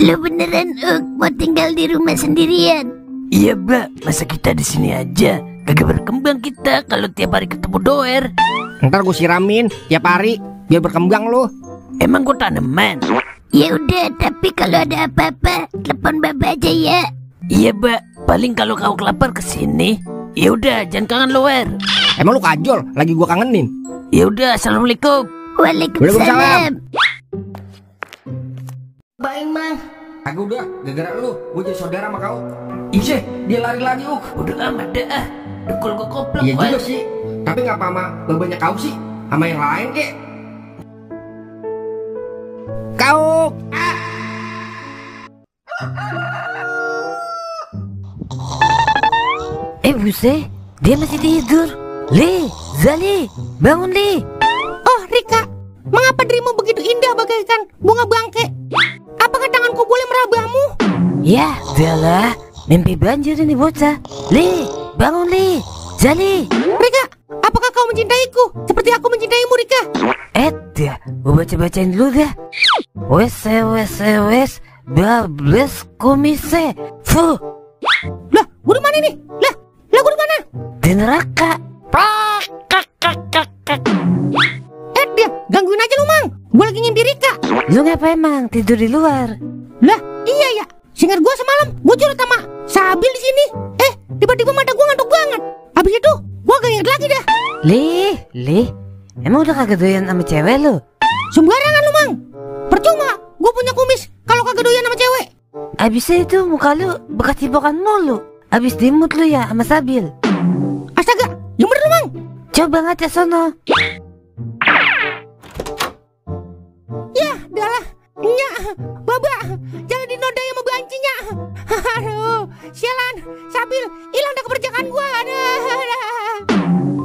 Lu beneran mau tinggal di rumah sendirian? Iya, Mbak. Masa kita di sini aja? Kagak berkembang kita kalau tiap hari ketemu doer. Ntar gue siramin tiap hari biar berkembang lu. Emang gue tanaman? Ya udah, tapi kalau ada apa-apa telepon Baba aja ya. Iya, Mbak. Paling kalau kau kelapar kesini. Ya udah, jangan kangen loer. Emang lu kajol? Lagi gue kangenin. Ya udah, assalamualaikum. Waalaikumsalam. Baik, Mang. Aku udah, gara-gara lu, gue jadi saudara sama kau. Ih, dia lari lagi, Udah amat dah. Dekul gue koplak. Iya juga sih. Tapi ngapa sama babanya kau sih? Sama yang lain kek? Kau. Buset, dia masih tidur. Li, Zali, bangun Li. Oh, Rika, mengapa dirimu begitu indah bagaikan bunga bangke? Apakah tanganku boleh meraba-mu? Ya, udahlah. Mimpi banjir ini bocah. Li, bangun Li. Zali. Rika, apakah kau mencintaiku seperti aku mencintaimu, Rika? Dah, gue baca-bacain dulu dah. Wes, bables kumise. Fuh. Lah, gue di mana nih? Lah, gue di mana? Di neraka. Dia gangguin aja lu, Mang. Gue lagi ngimpi Rika. Lu ngapa emang tidur di luar? Lah, iya ya. Seingat gue semalam gue curhat sama Sabil di sini. Tiba-tiba mata gue ngantuk banget. Habis itu gue gak inget lagi dah. Li, emang udah kagak doyan sama cewek lu? Sembarangan lu, Mang. Percuma gue punya kumis kalau kagak doyan sama cewek. Abisnya itu muka lu bekas cipokan mulu. Abis dimut lu ya sama Sabil. Astaga, yang bener lu, Mang. Coba ngaca sono. Ya, udahlah. Nyak, Baba, jangan dinodai sama bancinya. Aduh, sialan, Sabil hilang dah keperjakaan gua.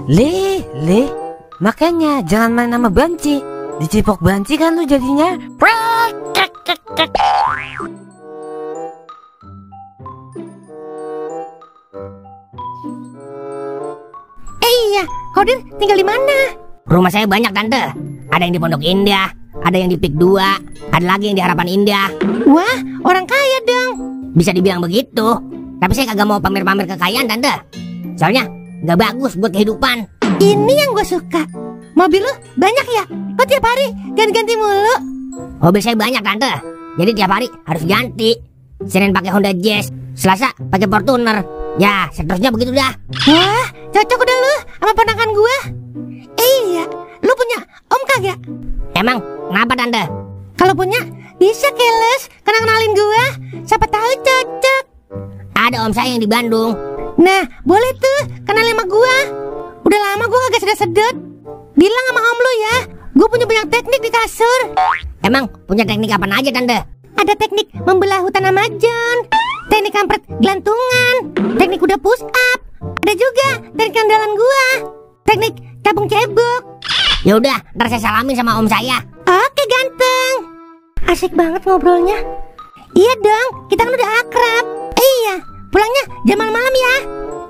Li, makanya jangan main sama banci. Dicipok banci kan lu jadinya. Iya, Kodir tinggal di mana? Rumah saya banyak tante. Ada yang di Pondok Indah, ada yang di Pik 2, ada lagi yang di Harapan Indah. Wah, orang kaya dong. Bisa dibilang begitu. Tapi saya kagak mau pamer-pamer kekayaan tante. Soalnya nggak bagus buat kehidupan. Ini yang gue suka. Mobil lu banyak ya? Kok tiap hari ganti-ganti mulu? Mobil saya banyak tante. Jadi tiap hari harus ganti. Senin pakai Honda Jazz, Selasa pakai Fortuner. Ya, seterusnya begitu dah. Wah, cocok udah lu sama ponakan gue. Iya, lu punya om kagak? Emang kenapa tante? Kalau punya, bisa keles, kenalin gue. Siapa tahu cocok. Ada om saya yang di Bandung. Nah, boleh tuh, kenalin sama gue. Udah lama gue kagak sedot-sedot. Bilang sama om lu ya, gue punya banyak teknik di kasur. Emang punya teknik apa aja tante? Ada teknik membelah hutan Amazon, teknik kampret gelantungan, teknik kuda push up. Ada juga teknik andalan gua, teknik tabung cebok. Ya udah, ntar saya salamin sama om saya. Oke ganteng. Asik banget ngobrolnya. Iya dong, kita kan udah akrab. Iya, pulangnya jam malam ya.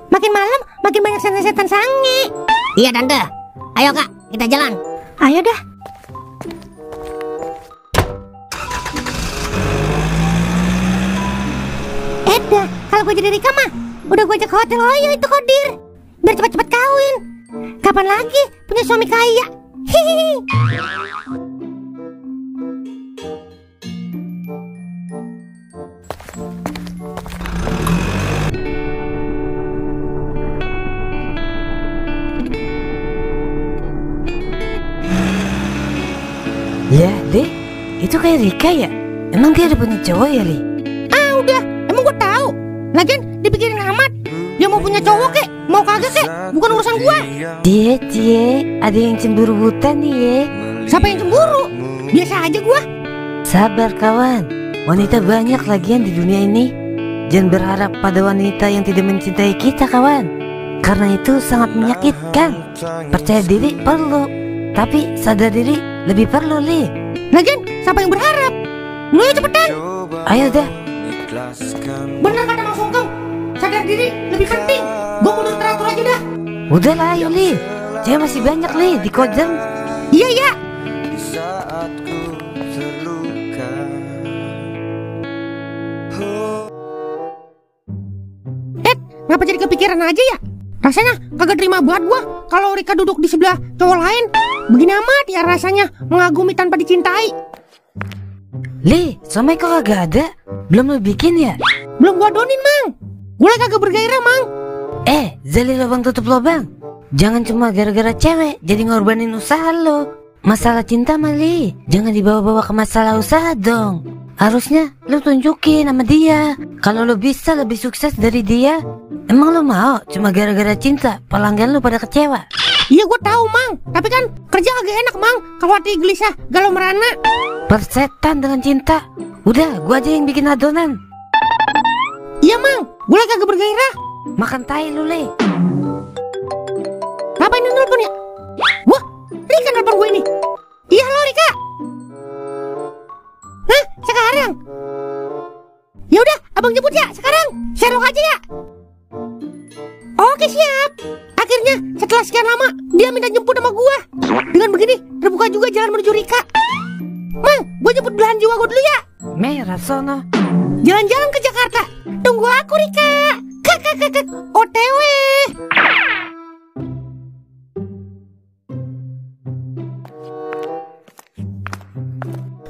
Makin malam makin banyak setan-setan sange. Iya tante. Ayo kak, kita jalan. Ayo dah. Dah, kalau gue jadi Rika mah udah gue ajak ke hotel Oyo itu Kodir, biar cepat-cepat kawin. Kapan lagi punya suami kaya? Hihihi. Ya, Dek, itu kayak Rika ya? Emang dia udah punya cowok ya, Li? Ah, udah. Emang gue tahu. Lagian dipikirin amat. Dia mau punya cowok kek, mau kagak kek, bukan urusan gua. Cie, ada yang cemburu buta nih ya. Siapa yang cemburu? Biasa aja gua. Sabar kawan, wanita banyak lagian di dunia ini. Jangan berharap pada wanita yang tidak mencintai kita kawan, karena itu sangat menyakitkan. Percaya diri perlu, tapi sadar diri lebih perlu, Li. Lagian siapa yang berharap? Lu ya cepetan. Ayo dah. Bener kata Mang Sungkem, sadar diri lebih penting. Gua mundur teratur aja dah. Udah lah, ayo Li. Cewek masih banyak, Li, di Kojam. Iya ya. Ngapa jadi kepikiran aja ya? Rasanya kagak terima buat gua kalau Rika duduk di sebelah cowok lain. Begini amat ya rasanya mengagumi tanpa dicintai. Li, somai kok kagak ada? Belum lu bikin ya? Belum gua adonin, Mang. Gua lagi kagak bergairah, Mang. Zali lubang tutup lubang. Jangan cuma gara-gara cewek jadi ngorbanin usaha lo. Masalah cinta mah, Li, jangan dibawa-bawa ke masalah usaha dong. Harusnya lu tunjukin sama dia kalau lu bisa lebih sukses dari dia. Emang lu mau cuma gara-gara cinta pelanggan lu pada kecewa? Iya gua tahu, Mang. Tapi kan kerja agak enak, Mang, kalau hati gelisah galau merana. Persetan dengan cinta. Udah, gua aja yang bikin adonan. Iya, Mang. Gua lagi kagak bergairah. Makan tai lu, Le. Ngapain ini nelpon ya? Wah, Rika nelpon gue ini. Iya, halo Rika. Hah, sekarang? Ya udah, abang jemput ya sekarang. Sherlock aja ya. Oke, siap. Akhirnya setelah sekian lama dia minta jemput sama gua. Dengan begini terbuka juga jalan menuju Rika. Mang, gua jemput belahan jiwa gua dulu ya. Merah sono. Jalan-jalan ke Jakarta. Tunggu aku Rika. Kek. OTW.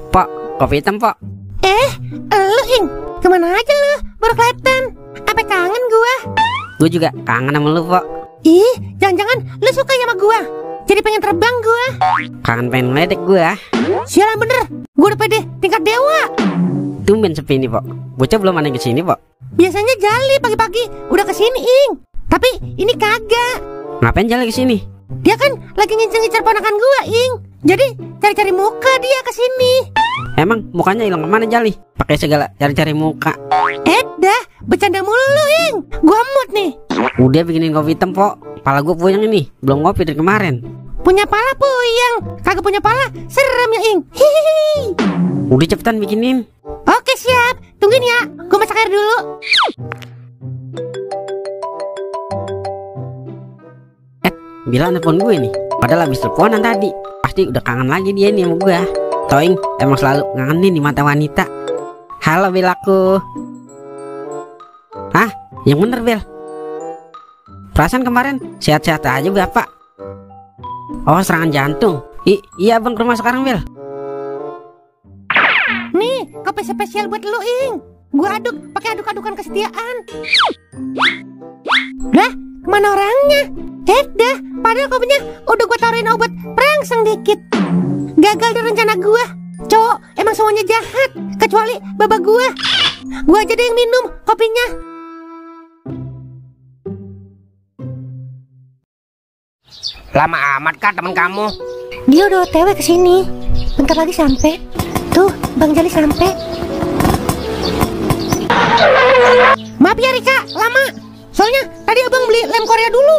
Pok, kopi hitam, Pok. Lu Ing, kemana aja lu? Baru kelihatan. Apa kangen gua? Gue juga kangen sama lu, Pok. Ih, jangan-jangan lu suka ya sama gua? Jadi pengen terbang gua. Kangen pengen ngeledek gue. Sialan bener, gua udah pede tingkat dewa. Tumben sepi nih, Pok. Bocah belum ada yang kesini, Pok. Biasanya Jali pagi-pagi udah kesini Ing. Tapi ini kagak. Ngapain Jali kesini? Dia kan lagi ngincer-ngincer ponakan gua Ing. Jadi cari-cari muka dia kesini. Emang mukanya hilang kemana Jali? Pakai segala cari-cari muka. Dah, bercanda mulu lu Ing. Gua mood nih. Udah bikinin kopi hitam, Pok. Pala gue puyeng ini, belum ngopi dari kemarin. Punya pala puyeng, kagak punya pala serem ya Ing. Hihihi. Udah cepetan bikinin. Oke siap, tungguin ya. Gua masak air dulu. Bilang telepon gue nih. Padahal habis teleponan tadi. Pasti udah kangen lagi dia nih sama gua. Toing emang selalu ngangenin di mata wanita. Halo Bel aku. Hah? Yang bener Bel. Perasaan kemarin sehat-sehat aja Bapak. Oh serangan jantung. Iya Bang, ke rumah sekarang Bel. Nih, kopi spesial buat lu, Ing. Gua aduk pakai aduk-adukan kesetiaan. Lah, kemana orangnya? Dah, padahal kopinya udah gua taruhin obat perangsang dikit. Gagal di rencana gua. Cowok emang semuanya jahat, kecuali babak gua. Gua aja deh yang minum kopinya. Lama amat kah teman kamu? Dia udah OTW kesini. Bentar lagi sampai. Tuh, Bang Jali sampai. Maaf ya Rika, lama. Soalnya tadi abang beli lem Korea dulu.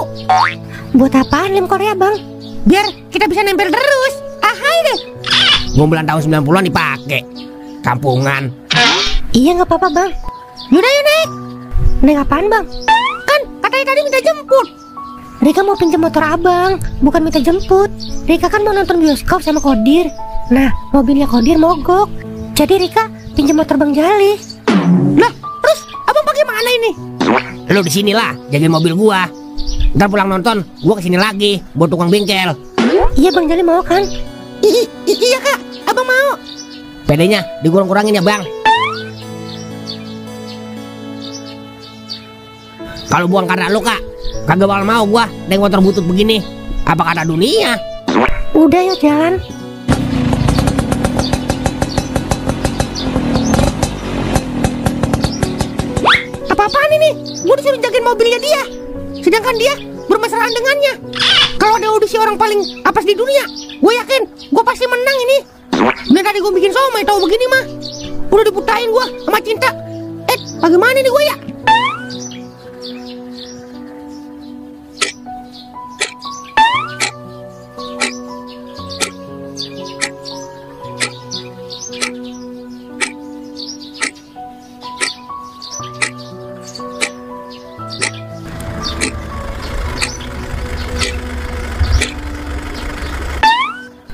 Buat apaan lem Korea bang? Biar kita bisa nempel terus. Ahai deh. Gombelan tahun 90-an dipakai. Kampungan. Iya nggak apa-apa bang. Yaudah yuk naik. Naik apaan bang? Kan katanya tadi minta jemput. Rika mau pinjam motor abang, bukan minta jemput. Rika kan mau nonton bioskop sama Kodir. Nah, mobilnya Kodir mogok. Jadi Rika pinjam motor Bang Jali. Lah, terus abang bagaimana ini? Lu di sinilah, jagain mobil gua. Ntar pulang nonton, gua kesini lagi buat tukang bengkel. Iya Bang Jali mau kan? Iya kak, abang mau. PD-nya dikurang-kurangin ya bang. Kalau bukan karena lu kak, kagak bakal mau gua naik motor butut begini. Apa kata dunia? Udah yuk jalan. Apa-apaan ini? Gue disuruh jagain mobilnya dia, sedangkan dia bermesraan dengannya. Kalau ada audisi orang paling apes di dunia, gue yakin gue pasti menang ini. Dan tadi gue bikin somai tau begini mah. Udah diputain gue sama Cinta. Bagaimana nih gue ya?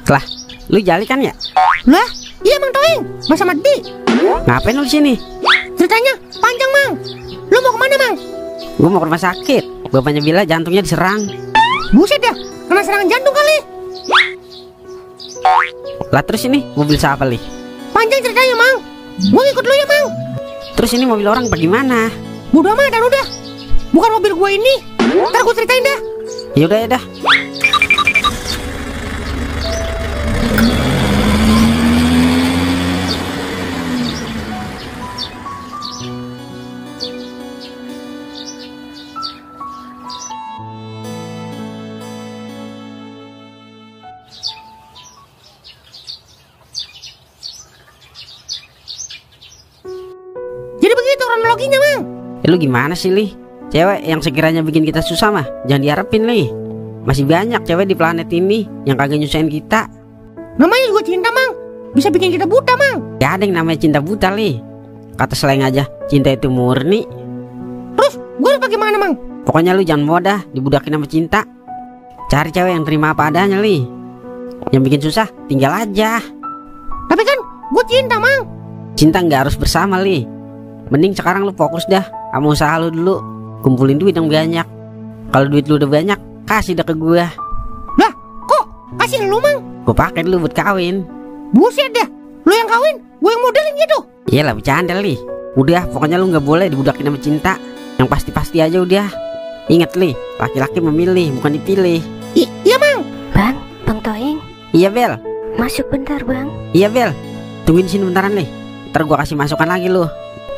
Lah, lu Jali kan ya? Lah, iya Mang Toing, Mas Amadi. Ngapain lu di sini? Ceritanya panjang Mang. Lu mau kemana Mang? Gua mau ke rumah sakit. Bapaknya Bila jantungnya diserang. Buset dah, kena serangan jantung kali. Lah terus ini mobil siapa li? Panjang ceritanya Mang. Gua ngikut lu ya Mang. Terus ini mobil orang bagaimana? Bodo amat dan udah. Bukan mobil gua ini. Ntar gua ceritain dah. Yaudah ya dah. Jadi begitu kronologinya Mang. Lu gimana sih li? Cewek yang sekiranya bikin kita susah mah jangan diharapin li. Masih banyak cewek di planet ini yang kagak nyusahin kita. Namanya juga cinta Mang. Bisa bikin kita buta Mang. Gak ada yang namanya cinta buta li. Kata slang aja, cinta itu murni. Terus gue harus bagaimana Mang? Pokoknya lu jangan mudah dibudakin sama cinta. Cari cewek yang terima apa adanya li. Yang bikin susah tinggal aja. Tapi kan gue cinta Mang. Cinta gak harus bersama li. Mending sekarang lu fokus dah sama usaha lu dulu. Kumpulin duit yang banyak. Kalau duit lu udah banyak, kasih dah ke gua. Lah, kok kasih lu Mang? Gua pakai dulu buat kawin. Buset dah, lu yang kawin, gue yang modelin gitu. Iyalah bercanda li. Udah pokoknya lu gak boleh dibudakin sama cinta. Yang pasti-pasti aja udah. Ingat li, laki-laki memilih bukan dipilih. Iya Mang. Bang Toing, Iya Bel. masuk bentar bang. Iya Bel. Tungguin sini bentaran li. Ntar gua kasih masukan lagi lu.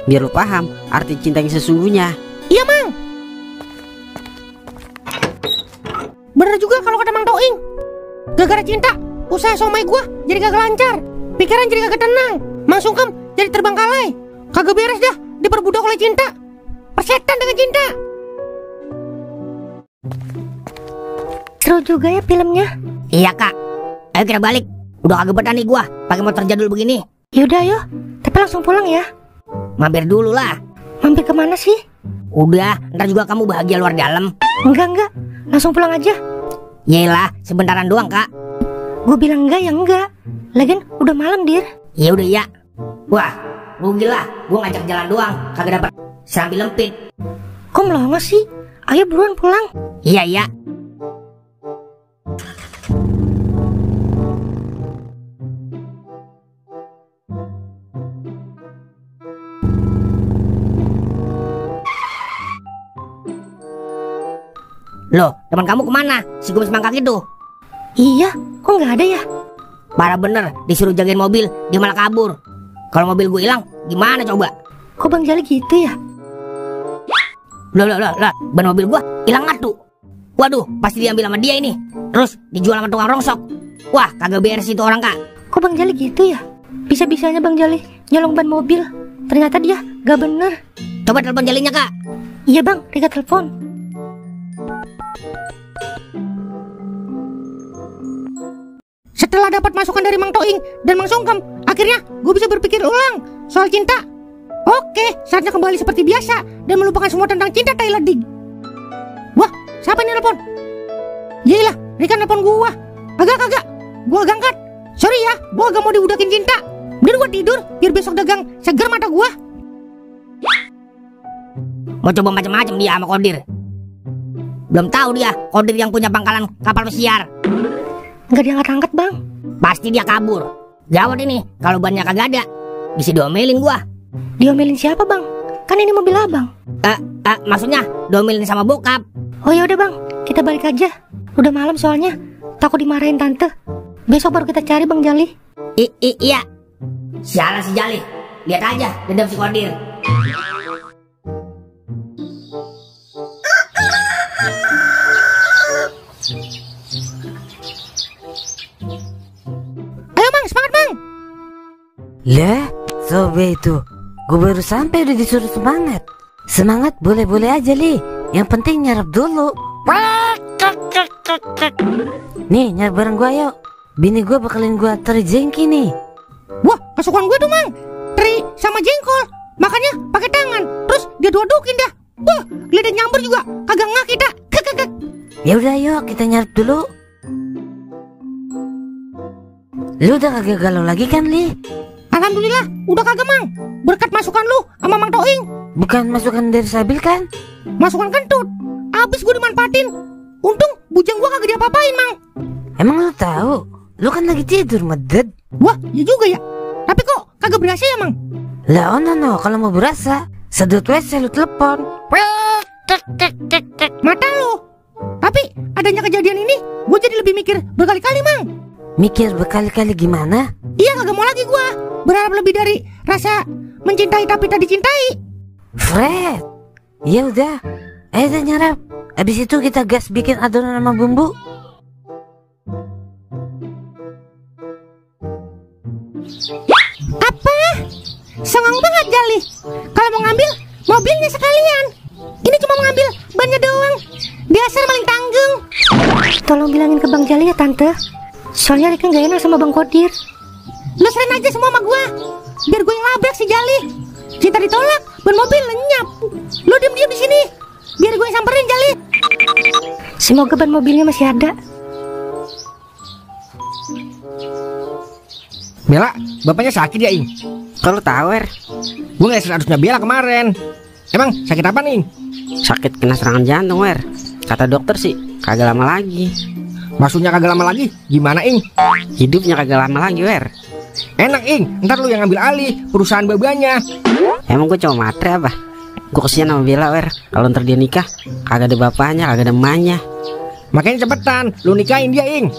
Biar lu paham arti cinta yang sesungguhnya. Iya Mang. Bener juga kalau kata Mang Toing. Gara-gara cinta, usaha somai gua jadi kagak lancar. Pikiran jadi kagak tenang. Mang Sungkem jadi terbengkalai. Kagak beres dah, diperbudak oleh cinta. Persetan dengan cinta. Seru juga ya filmnya. Iya kak, ayo kita balik. Udah kagak betah nih gua pakai motor jadul begini. Yaudah yuk, tapi langsung pulang ya. Mampir dulu lah. Mampir kemana sih? Udah, ntar juga kamu bahagia luar dalam. Enggak, langsung pulang aja. Yelah, sebentaran doang, Kak. Gue bilang enggak ya enggak. Lagian udah malam, Dir. Ya udah ya. Wah, rugi lah. Gue ngajak jalan doang, kagak dapat serambi lempit. Kok melongo sih? Ayo buruan pulang. Iya ya. Loh, teman kamu kemana? Si Gemes mangkak itu. Iya, kok nggak ada ya? Parah bener, disuruh jagain mobil, dia malah kabur. Kalau mobil gue hilang, gimana coba? Kok Bang Jali gitu ya? Loh, ban mobil gue hilang ngatu. Waduh, pasti diambil sama dia ini. Terus dijual sama tukang rongsok. Wah, kagak beres itu orang, Kak. Kok Bang Jali gitu ya? Bisa-bisanya Bang Jali nyolong ban mobil. Ternyata dia gak bener. Coba telepon Jalinya, Kak. Iya Bang, Rika telepon. Setelah dapat masukan dari Mang Toing dan Mang Songkem, akhirnya gue bisa berpikir ulang soal cinta. Oke, saatnya kembali seperti biasa dan melupakan semua tentang cinta tai leding. Wah, siapa ini nelpon? Yaelah, Rika nelpon gua. Agak, gua agak angkat. Sorry ya, gua agak mau diudakin cinta. Dan gua tidur biar besok dagang segar mata gua. Mau coba macam-macam dia sama Kodir. Belum tahu dia Kodir yang punya pangkalan kapal pesiar. Nggak diangkat-angkat Bang. Pasti dia kabur. Gawat ini, kalau bannya kagak ada, bisa diomelin gua. Diomelin siapa Bang? Kan ini mobil Abang. Maksudnya diomelin sama bokap. Oh ya udah Bang, kita balik aja. Udah malam soalnya, takut dimarahin tante. Besok baru kita cari Bang Jali. Iya. Sialan si Jali. Lihat aja dendam si Kodir. Ayo Bang, semangat Bang. Lah, sobe itu. Gue baru sampai udah disuruh semangat. Semangat boleh-boleh aja, Li. Yang penting nyarap dulu. Nih, nyarap bareng gue yuk. Bini gue bakalin gue teri jengki nih. Wah, kesukaan gue tuh Mang. Teri sama jengkol. Makannya pakai tangan. Terus dia dudukin dah. Wah, lidah nyamber juga. Kagak ngak kita. Ya udah yuk, kita nyarap dulu. Lu udah kagak galau lagi kan, Li? Alhamdulillah, udah kagak Mang. Berkat masukan lu sama Mang Toing. Bukan masukan dari Sabil kan? Masukan kentut. Abis gue dimanfaatin. Untung bujang gue kagak diapa-apain Mang. Emang lu tahu? Lu kan lagi tidur medet. Wah, ya juga ya. Tapi kok kagak berasa ya Mang? Lah no, kalau mau berasa sedot WC lu telepon. Mata lu. Tapi adanya kejadian ini, gue jadi lebih mikir berkali-kali Mang. Mikir berkali-kali gimana? Iya, kagak mau lagi gue berharap lebih dari rasa mencintai tapi tak dicintai. Fred, ya udah, ayo deh nyarap. Abis itu kita gas bikin adonan sama bumbu. Apa? Songong banget Jali. Kalau mau ngambil mobilnya sekalian. Ini cuma mengambil bannya doang. Dasar maling tanggung. Tolong bilangin ke Bang Jali ya Tante. Soalnya Rika gak enak sama Bang Kodir. Lu serain aja semua sama gua. Biar gue yang labrak si Jali. Cinta ditolak, ban mobil lenyap. Lu diam-diam di sini. Biar gue yang samperin Jali. Semoga ban mobilnya masih ada. Bella, bapaknya sakit ya, Ing? Kalau tahu, Gue ngeliat statusnya Bella kemarin. Emang sakit apa nih? sakit kena serangan jantung, Kata dokter sih kagak lama lagi. Maksudnya kagak lama lagi? Gimana, Ing? Hidupnya kagak lama lagi, Enak, Ing. Ntar lu yang ngambil alih perusahaan babanya. Emang gue cuma matre apa? Gue kesian sama Bella, Kalau ntar dia nikah kagak ada bapaknya, kagak ada emaknya. Makanya cepetan lu nikahin dia, Ing.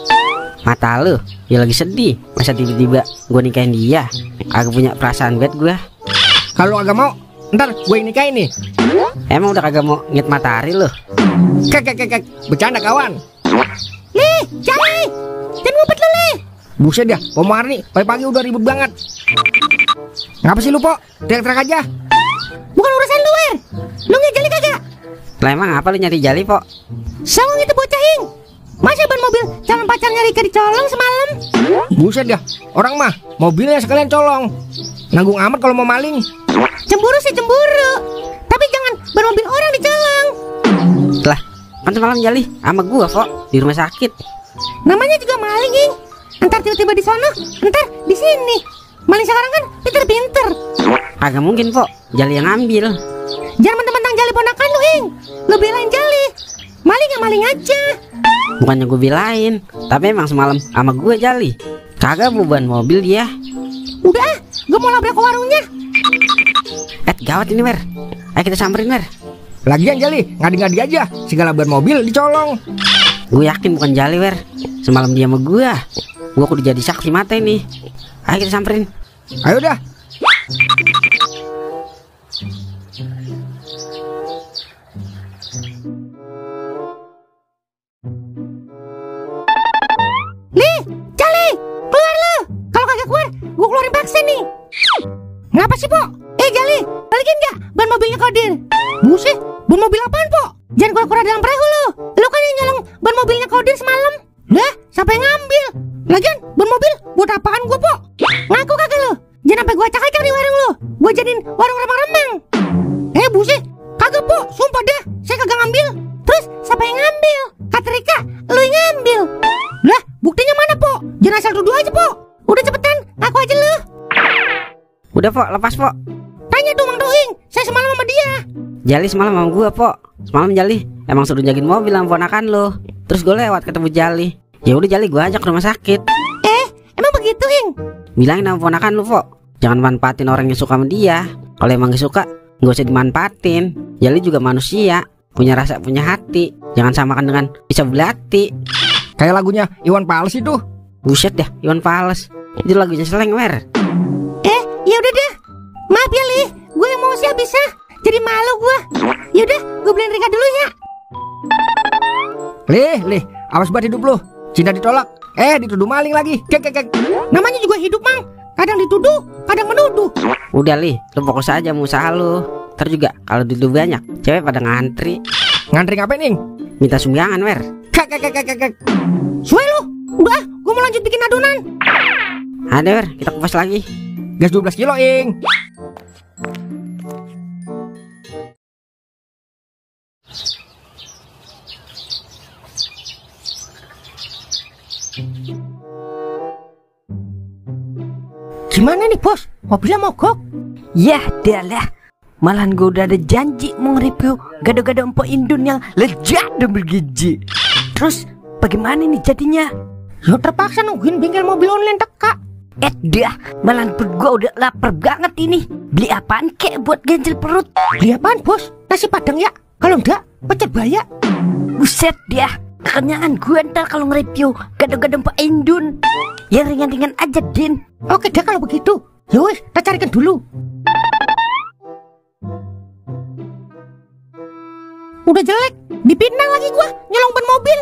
Mata lu, dia lagi sedih. Masa tiba-tiba gue nikahin dia? Kagak punya perasaan buat gue. Kalau agak mau, ntar gue yang nikahin nih. Emang udah kagak mau ngeliat matahari lu? Kek, bercanda kawan. Lih, Jali, jangan ngumpet lu, Lih. Buset dah, Pomarni pagi-pagi udah ribut banget. Ngapa sih lu, Po? Teriak-teriak aja. Bukan urusan lu, Lu ngeliat Jali kagak? Lah emang apa lu nyari Jali, Po? Songong itu bocah, Ing. Masa ban mobil calon pacarnya Rika dicolong semalam? Buset dah, orang mah mobilnya sekalian colong. Nanggung amat kalau mau maling. Cemburu sih cemburu. Tapi jangan ban mobil orang dicolong. Lah, Kan semalam Jali sama gua Fok di rumah sakit. Namanya juga maling, Ing. Entar tiba-tiba di sono, entar di sini. Maling sekarang kan pinter-pinter. Agak mungkin Fok, Jali yang ngambil. Jangan mentang-mentang Jali ponakan lu, Ing. Lu belain Jali. Maling ya maling aja. Bukannya gue belain, tapi emang semalam sama gue Jali kagak beban mobil dia. Udah, gue mau labrak ke warungnya. Gawat ini Mer. Ayo kita samperin Mer. Lagian Jali, ngadi-ngadi aja. Segala ban mobil dicolong. Gue yakin bukan Jali Mer. Semalam dia sama gue. Gue kudu jadi saksi mata ini. Ayo kita samperin. Ayo dah. Gue keluarin paksa nih. Ngapa sih, Pok? Jali, balikin gak ban mobilnya Kodir? Buset, ban mobil apaan, Pok? Jangan kura-kura dalam perahu lu. Lu kan yang nyolong ban mobilnya Kodir semalam. Lah, siapa yang ngambil? Lagian, ban mobil buat apaan gua, Pok? Ngaku kagak lu? Jangan sampai gua acak-acak di warung lu. Gua jadiin warung remang-remang. Buset, kagak, Pok. Sumpah dah, saya kagak ngambil. Terus, siapa yang ngambil? Kata Rika, lu yang ngambil. Lah, buktinya mana, Pok? Jangan asal tuduh aja, Pok. Udah cepetan, aku aja lu. Udah Pok, lepas Pok. Tanya tuh Mang Doing, saya semalam sama dia. Jali semalam sama gua Pok. Semalam Jali emang suruh jagain mobil sama ponakan lo. Terus gue lewat ketemu Jali. Ya udah Jali gua ajak ke rumah sakit. Emang begitu, Ing? Bilangin sama ponakan lu Pok, jangan manfaatin orang yang suka sama dia. Kalau emang gak suka, gak usah dimanfaatin. Jali juga manusia, punya rasa, punya hati. Jangan samakan dengan bisa belati. Kayak lagunya Iwan Fals itu. Buset dah, Iwan Fals. Itu lagunya Seleng Mer. Ya udah dah. Maaf ya Li, gue emosi bisa. Jadi malu gue. Ya udah, gue beliin Rika dulu ya. Lih, awas buat hidup lu. Cinta ditolak, dituduh maling lagi. Kek. Namanya juga hidup, Mang. Kadang dituduh, kadang menuduh. Udah Li, lu fokus aja sama usaha lu. Ntar juga kalau dituduh banyak, cewek pada ngantri. Ngantri ngapain, Ing? Minta sumbangan Mer. Kek. Suwe lu. Udah, gue mau lanjut bikin adonan. Ada Mer, kita kupas lagi. Gas 12 kilo, Ing. Gimana nih bos? Mobilnya mogok? Yah dah lah. Malahan gue udah ada janji mau nge-review gado-gado empok Indun yang lezat dan bergizi. Terus bagaimana nih jadinya? Ya terpaksa nungguin bengkel mobil online teka. Dah, malahan perut gue udah lapar banget ini. Beli apaan kek buat ganjel perut? Beli apaan bos? Nasi padang ya? Kalau enggak, pecel baya. Buset dah, kekenyangan gue ntar kalau nge-review gado-gado empok Indun. Yang ringan-ringan aja Din. Oke dah kalau begitu. Yowes, kita carikan dulu. Udah jelek, dipinang lagi gua nyolong ban mobil.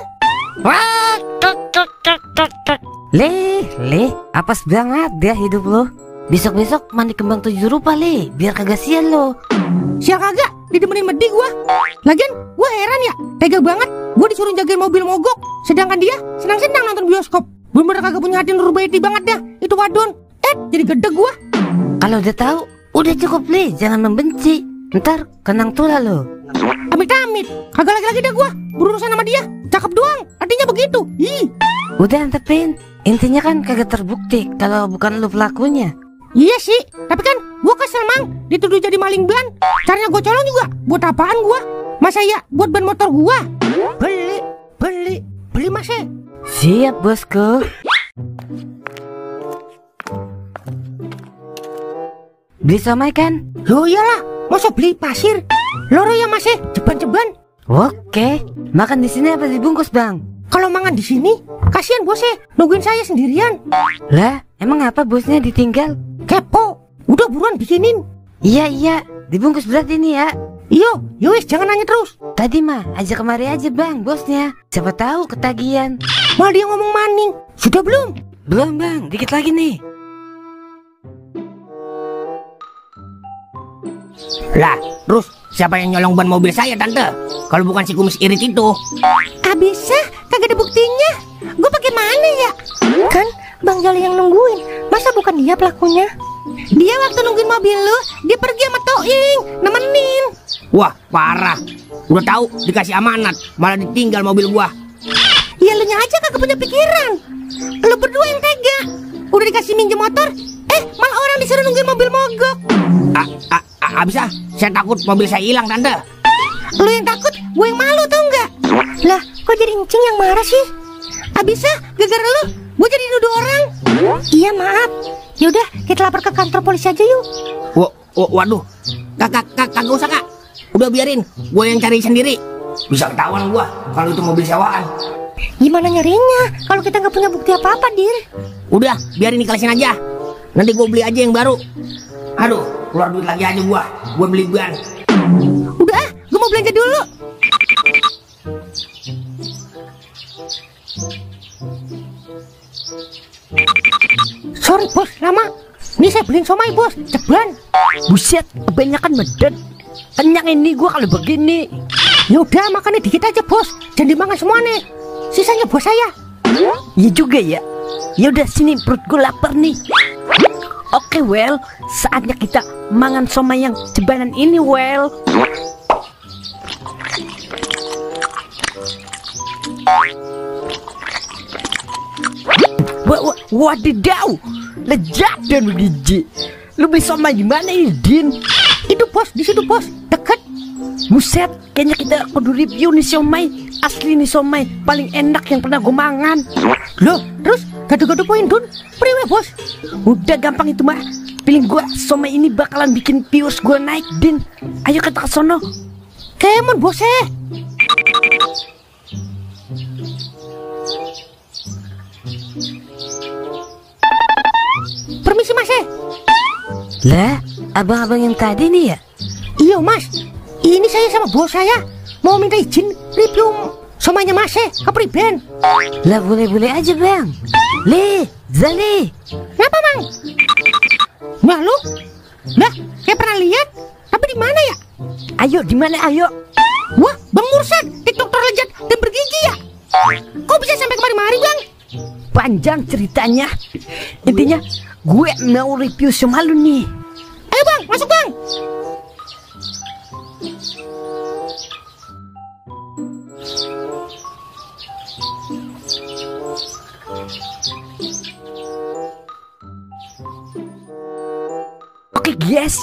Wah, Le, apes banget dia hidup lo. Besok-besok mandi kembang 7 rupa Le, biar kagak sial lo. Sial kagak, didemenin medi gua. Lagian gua heran ya, tega banget gua disuruh jagain mobil mogok, sedangkan dia senang-senang nonton bioskop. Bener-bener kagak punya hati nurbaiti banget dah, itu wadon. Jadi gede gua. Kalau udah tahu, udah cukup Le, jangan membenci. Ntar kenang tulah lo. Amit-amit, kagak lagi-lagi dah gua berurusan sama dia. Cakep doang, artinya begitu. Udah antepin. Intinya kan kagak terbukti kalau bukan lu pelakunya. Iya sih, tapi kan gua kesel Mang, dituduh jadi maling ban. Caranya gua colong juga, buat apaan gua? Masa ya buat ban motor gua? Beli Mas. Siap bosku. Beli somai kan? Yo iyalah, masa beli pasir? Loro ya Mas, ceban-ceban. Oke, makan di sini apa dibungkus bang? Kalau makan di sini, kasihan bosnya nungguin saya sendirian. Lah, emang apa bosnya ditinggal? Kepo, udah buruan bikinin. Iya, dibungkus berat ini ya. Yo wis jangan nanya terus. Tadi mah ajak kemari aja bang bosnya. Siapa tahu ketagihan. Malah dia ngomong maning. Sudah belum? Belum bang, dikit lagi nih. Lah, terus siapa yang nyolong ban mobil saya tante? Kalau bukan si kumis irit itu. Bisa, kagak ada buktinya. Gue pakai mana ya? Kan Bang Jali yang nungguin. Masa bukan dia pelakunya? Dia waktu nungguin mobil lu, dia pergi sama Toing, nemenin. Wah, parah. Udah tahu dikasih amanat, malah ditinggal mobil gua. Ya lu nya aja kagak punya pikiran. Lu berdua yang tega. Udah dikasih minjem motor, malah orang disuruh nungguin mobil mogok. Abis saya takut mobil saya hilang, Tante. Lu yang takut, gue yang malu tau nggak? Lah, kok jadi Encing yang marah sih? Abisnya gara-gara lu, gue jadi nuduh orang. Iya maaf. Yaudah, kita lapor ke kantor polisi aja yuk. Waduh, kagak usah Kak. Udah biarin, gue yang cari sendiri. Bisa ketahuan gua kalau itu mobil sewaan. Gimana nyarinya kalau kita nggak punya bukti apa-apa, Dir? Udah, biarin ikhlasin aja. Nanti gue beli aja yang baru. Aduh, keluar duit lagi aja gua beli ban. Udah, gue mau belanja dulu. Sorry bos, lama. Ini saya beliin somai bos, ceban. Buset, kebanyakan medet. Kenyang ini gua kalau begini. Yaudah, makannya dikit aja bos. Jangan dimakan semua nih. Sisanya bos saya. Iya juga ya. Yaudah sini, perut gue lapar nih. Oke, Well, saatnya kita mangan somai yang cebanan ini, Well. Wadidaw, lezat dan bergizi. Lu beli somai di mana ini, Din? Itu bos, di situ bos, deket. Buset, kayaknya kita kudu review nih somai. Asli nih somai paling enak yang pernah gue mangan. Loh, terus gado-gado poin Dun, priwe bos? Udah gampang itu mah. Feeling gue somai ini bakalan bikin views gue naik, Din. Ayo kita ke sono. Kemon bos Permisi mas Lah, abang-abang yang tadi nih ya? Iya mas, ini saya sama bos saya mau minta izin review somainya mas ke Priben. Lah boleh-boleh aja bang. Zali. Ngapa mang? Nah lu? Lah, saya pernah lihat. Tapi di mana ya? Ayo, di mana ayo? Wah, Bang Mursyad, TikTok terlejat dan bergizi ya? Kok bisa sampai kemari-mari bang? Panjang ceritanya. Intinya gue mau review sama lu nih. Ayo bang, masuk bang. Oke guys,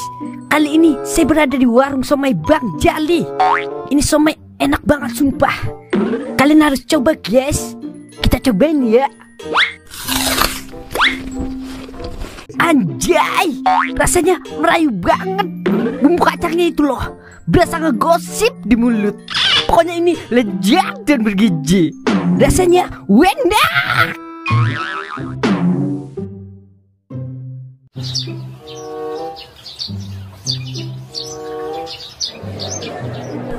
kali ini saya berada di warung somai Bang Jali. Ini somai enak banget sumpah. Kalian harus coba guys. Kita cobain ya. Anjay, rasanya merayu banget. Bumbu kacangnya itu loh, berasa ngegosip di mulut. Pokoknya ini lezat dan bergizi. Rasanya enak.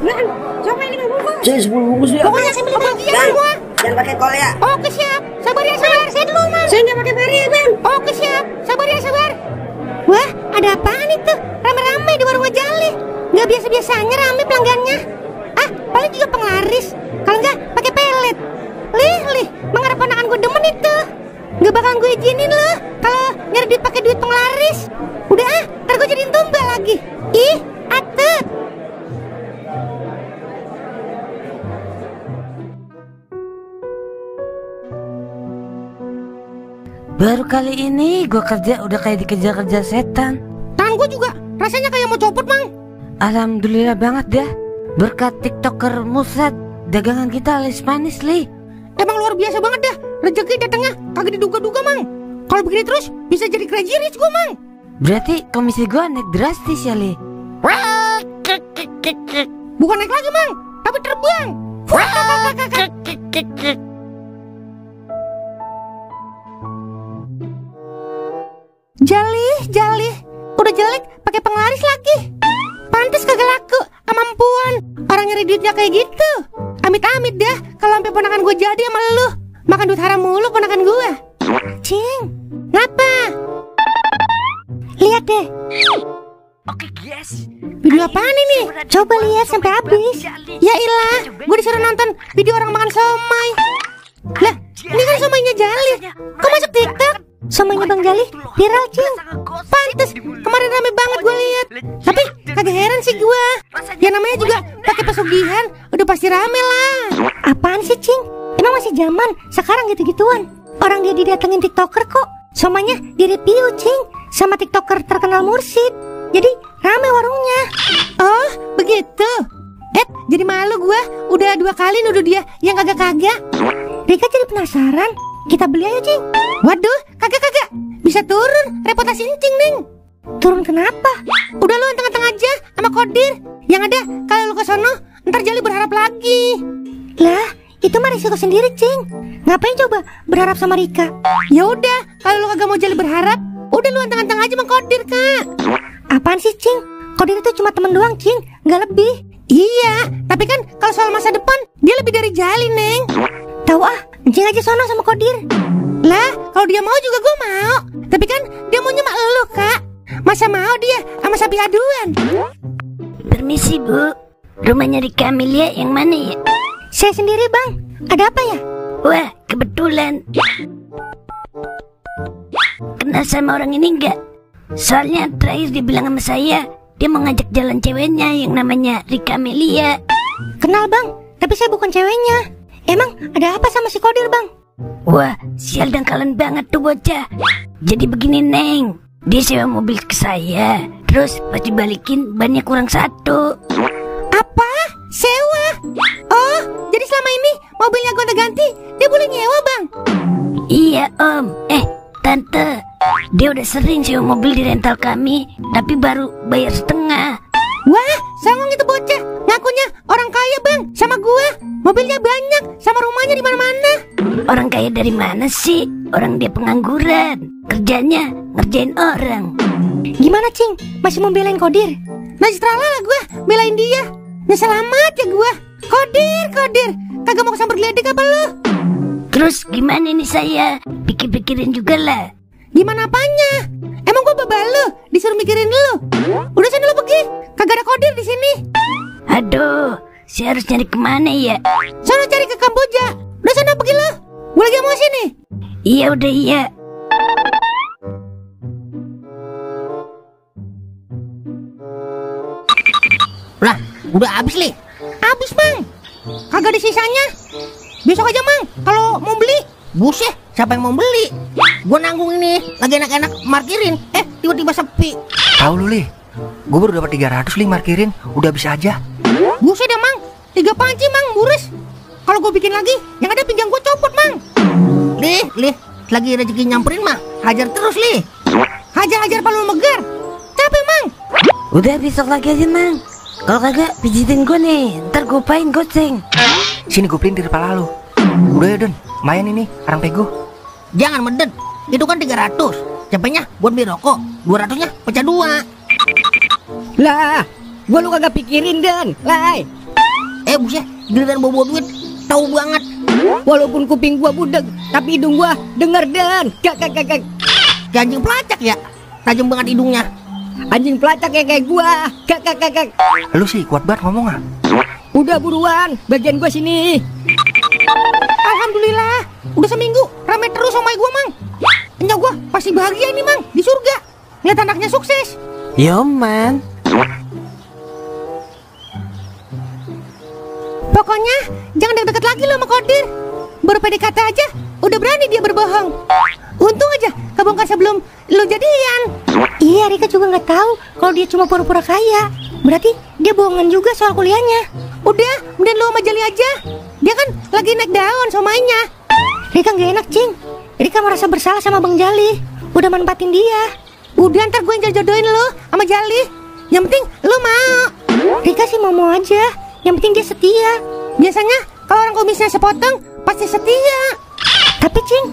Bang, coba ini bungkus. Saya 10 bungkus ya. Pokoknya saya beli bagian semua. Jangan pakai kol ya. Oke siap, sabar ya sabar. Saya dulu mas. Saya nggak pakai beri bang. Oke siap, sabar ya sabar. Wah, ada apaan itu? Rame-rame di warung Jali. Nggak biasa-biasanya rame pelanggannya. Paling juga penglaris. Kalau nggak pakai pelet. Lih, mengharap ponakan gue demen itu. Nggak bakalan gue izinin loh kalau nyari duit pakai duit penglaris. Udah ntar gue jadiin tumbal lagi. Ih, atut. Baru kali ini gue kerja udah kayak dikejar-kejar setan. Tangan gue juga rasanya kayak mau copot mang. Alhamdulillah banget dah. Berkat TikToker Mursyad, dagangan kita laris manis li. Emang luar biasa banget dah. Rezeki datangnya kagak diduga-duga mang. Kalau begini terus bisa jadi crazy rich gue mang. Berarti komisi gue naik drastis ya li. Bukan naik lagi mang, tapi terbang. Jali, udah jelek pakai penglaris lagi. Pantes kagak laku, kemampuan. Orang nyari duitnya kayak gitu. Amit-amit dah kalau sampai ponakan gue jadi sama lu. Makan duit haram mulu ponakan gue. Cing, ngapa? Lihat deh. Oke guys, Video apaan ini? Coba lihat sampai habis. Ya ilah, gue disuruh nonton video orang makan somai. Lah, ini kan somainya Jali. Kok masuk TikTok? somainya Bang Jali viral, Cing. Pantes, kemarin rame banget gue lihat. Tapi kagak heran sih gue. Ya namanya juga pakai pesugihan, udah pasti rame lah. Apaan sih, Cing? Emang masih zaman sekarang gitu-gituan? Orang dia didatengin TikToker kok. Somanya di-review, Cing, sama TikToker terkenal Mursid. Jadi rame warungnya. Oh, begitu. Jadi malu gue. Udah 2 kali nuduh dia yang kagak-kagak. Rika jadi penasaran. Kita beli aja, Cing. Waduh, kagak-kagak. Bisa turun reputasi Cing, Ning. Turun kenapa? Udah lu anteng-anteng aja sama Kodir. Yang ada kalau lu ke sono, ntar Jali berharap lagi. Lah, itu mah risiko sendiri, Cing. Ngapain coba berharap sama Rika? Ya udah, kalau lu kagak mau Jali berharap, udah lu anteng-anteng aja sama Kodir, Kak. Apaan sih, Cing? Kodir itu cuma temen doang, Cing, nggak lebih. Iya, tapi kan kalau soal masa depan dia lebih dari Jali, Neng. Tahu ah, Cing aja sono sama Kodir. Lah, kalau dia mau juga gue mau. Tapi kan dia maunya sama elu, Kak. Masa mau dia sama sapi aduan? Permisi, Bu. Rumahnya Rika Amelia yang mana ya? Saya sendiri, Bang. Ada apa ya? Wah, kebetulan. Kenal sama orang ini enggak? Soalnya terakhir dia bilang sama saya, dia mau ngajak jalan ceweknya yang namanya Rika Amelia. Kenal, Bang, tapi saya bukan ceweknya. Emang ada apa sama si Kodir, Bang? Wah, sial dangkalan banget tuh bocah. Jadi begini, Neng. Dia sewa mobil ke saya, terus pas dibalikin bannya kurang 1. Apa? Sewa? Oh, jadi selama ini mobilnya gonta-ganti, dia boleh nyewa, Bang? Iya, Om. Tante, dia udah sering sewa mobil di rental kami, tapi baru bayar setengah. Wah, songong itu bocah. Ngakunya orang kaya, Bang, sama gua. Mobilnya banyak, sama rumahnya di mana-mana. Orang kaya dari mana sih? Orang dia pengangguran. Kerjanya ngerjain orang. Gimana, Cing? Masih mau belain Kodir? Nah, lah gua belain dia. Nyesel amat ya gua. Kodir. Kagak mau kesambar geledek apa lu? Terus gimana nih saya? Pikir-pikirin juga lah. Gimana apanya? Emang gua babal lu? Disuruh mikirin lu? Udah sana lu pergi. Kagak ada Kodir di sini. Aduh, saya harus nyari kemana ya? Sana cari ke Kamboja. Udah sana pergi lu. Gua lagi emosi nih. Iya udah iya. Lah, udah habis li. Habis, Bang. Kagak ada sisanya. Besok aja, Mang, kalau mau beli. Buset, siapa yang mau beli? Gua nanggung ini, lagi enak-enak markirin. Tiba-tiba sepi. Tahu lu, Li. Gue baru dapat 300 Li markirin, udah bisa aja. Buset dah, Mang. 3 panci, Mang, buris. Kalau gue bikin lagi, yang ada pinggang gue copot, Mang. Li, lagi rezeki nyamperin mah, hajar terus, Li. Hajar-hajar palu megar. Capek, Mang. Udah besok lagi aja, Mang. Kalau kagak pijitin gue nih, ntar gue pain goceng. Sini gue pelintir kepala lu. Udah ya, Don, main ini, arang pego. Jangan medet, itu kan 300. Capeknya buat beli rokok, 200-nya pecah 2. Lah, gua lu kagak pikirin, Dan. Lai. Buset, giliran bawa duit, tahu banget. Walaupun kuping gua budeg, tapi hidung gua denger, Dan. Kak. Kayak anjing pelacak ya, tajam banget hidungnya. Anjing pelacak ya kayak gua. Kak. Lu sih kuat banget ngomong ah. Udah buruan, bagian gua sini. Alhamdulillah, udah seminggu rame terus sama gua, Mang. Enya gua pasti bahagia nih, Mang, di surga. Lihat anaknya sukses. Yo, Man. Pokoknya jangan deket-deket lagi lo sama Kodir. Baru PDKT aja udah berani dia berbohong. Untung aja kebongkar sebelum lo jadian. Iya, Rika juga nggak tahu kalau dia cuma pura-pura kaya. Berarti dia bohongan juga soal kuliahnya. Udah, mending lo sama Jali aja. Dia kan lagi naik daun somainya. Rika nggak enak, Cing. Rika merasa bersalah sama Bang Jali. Udah manfaatin dia. Udah, ntar gue yang jodohin lo sama Jali. Yang penting lo mau. Rika sih mau aja. Yang penting dia setia. Biasanya kalau orang kumisnya sepotong pasti setia. Tapi, Cing,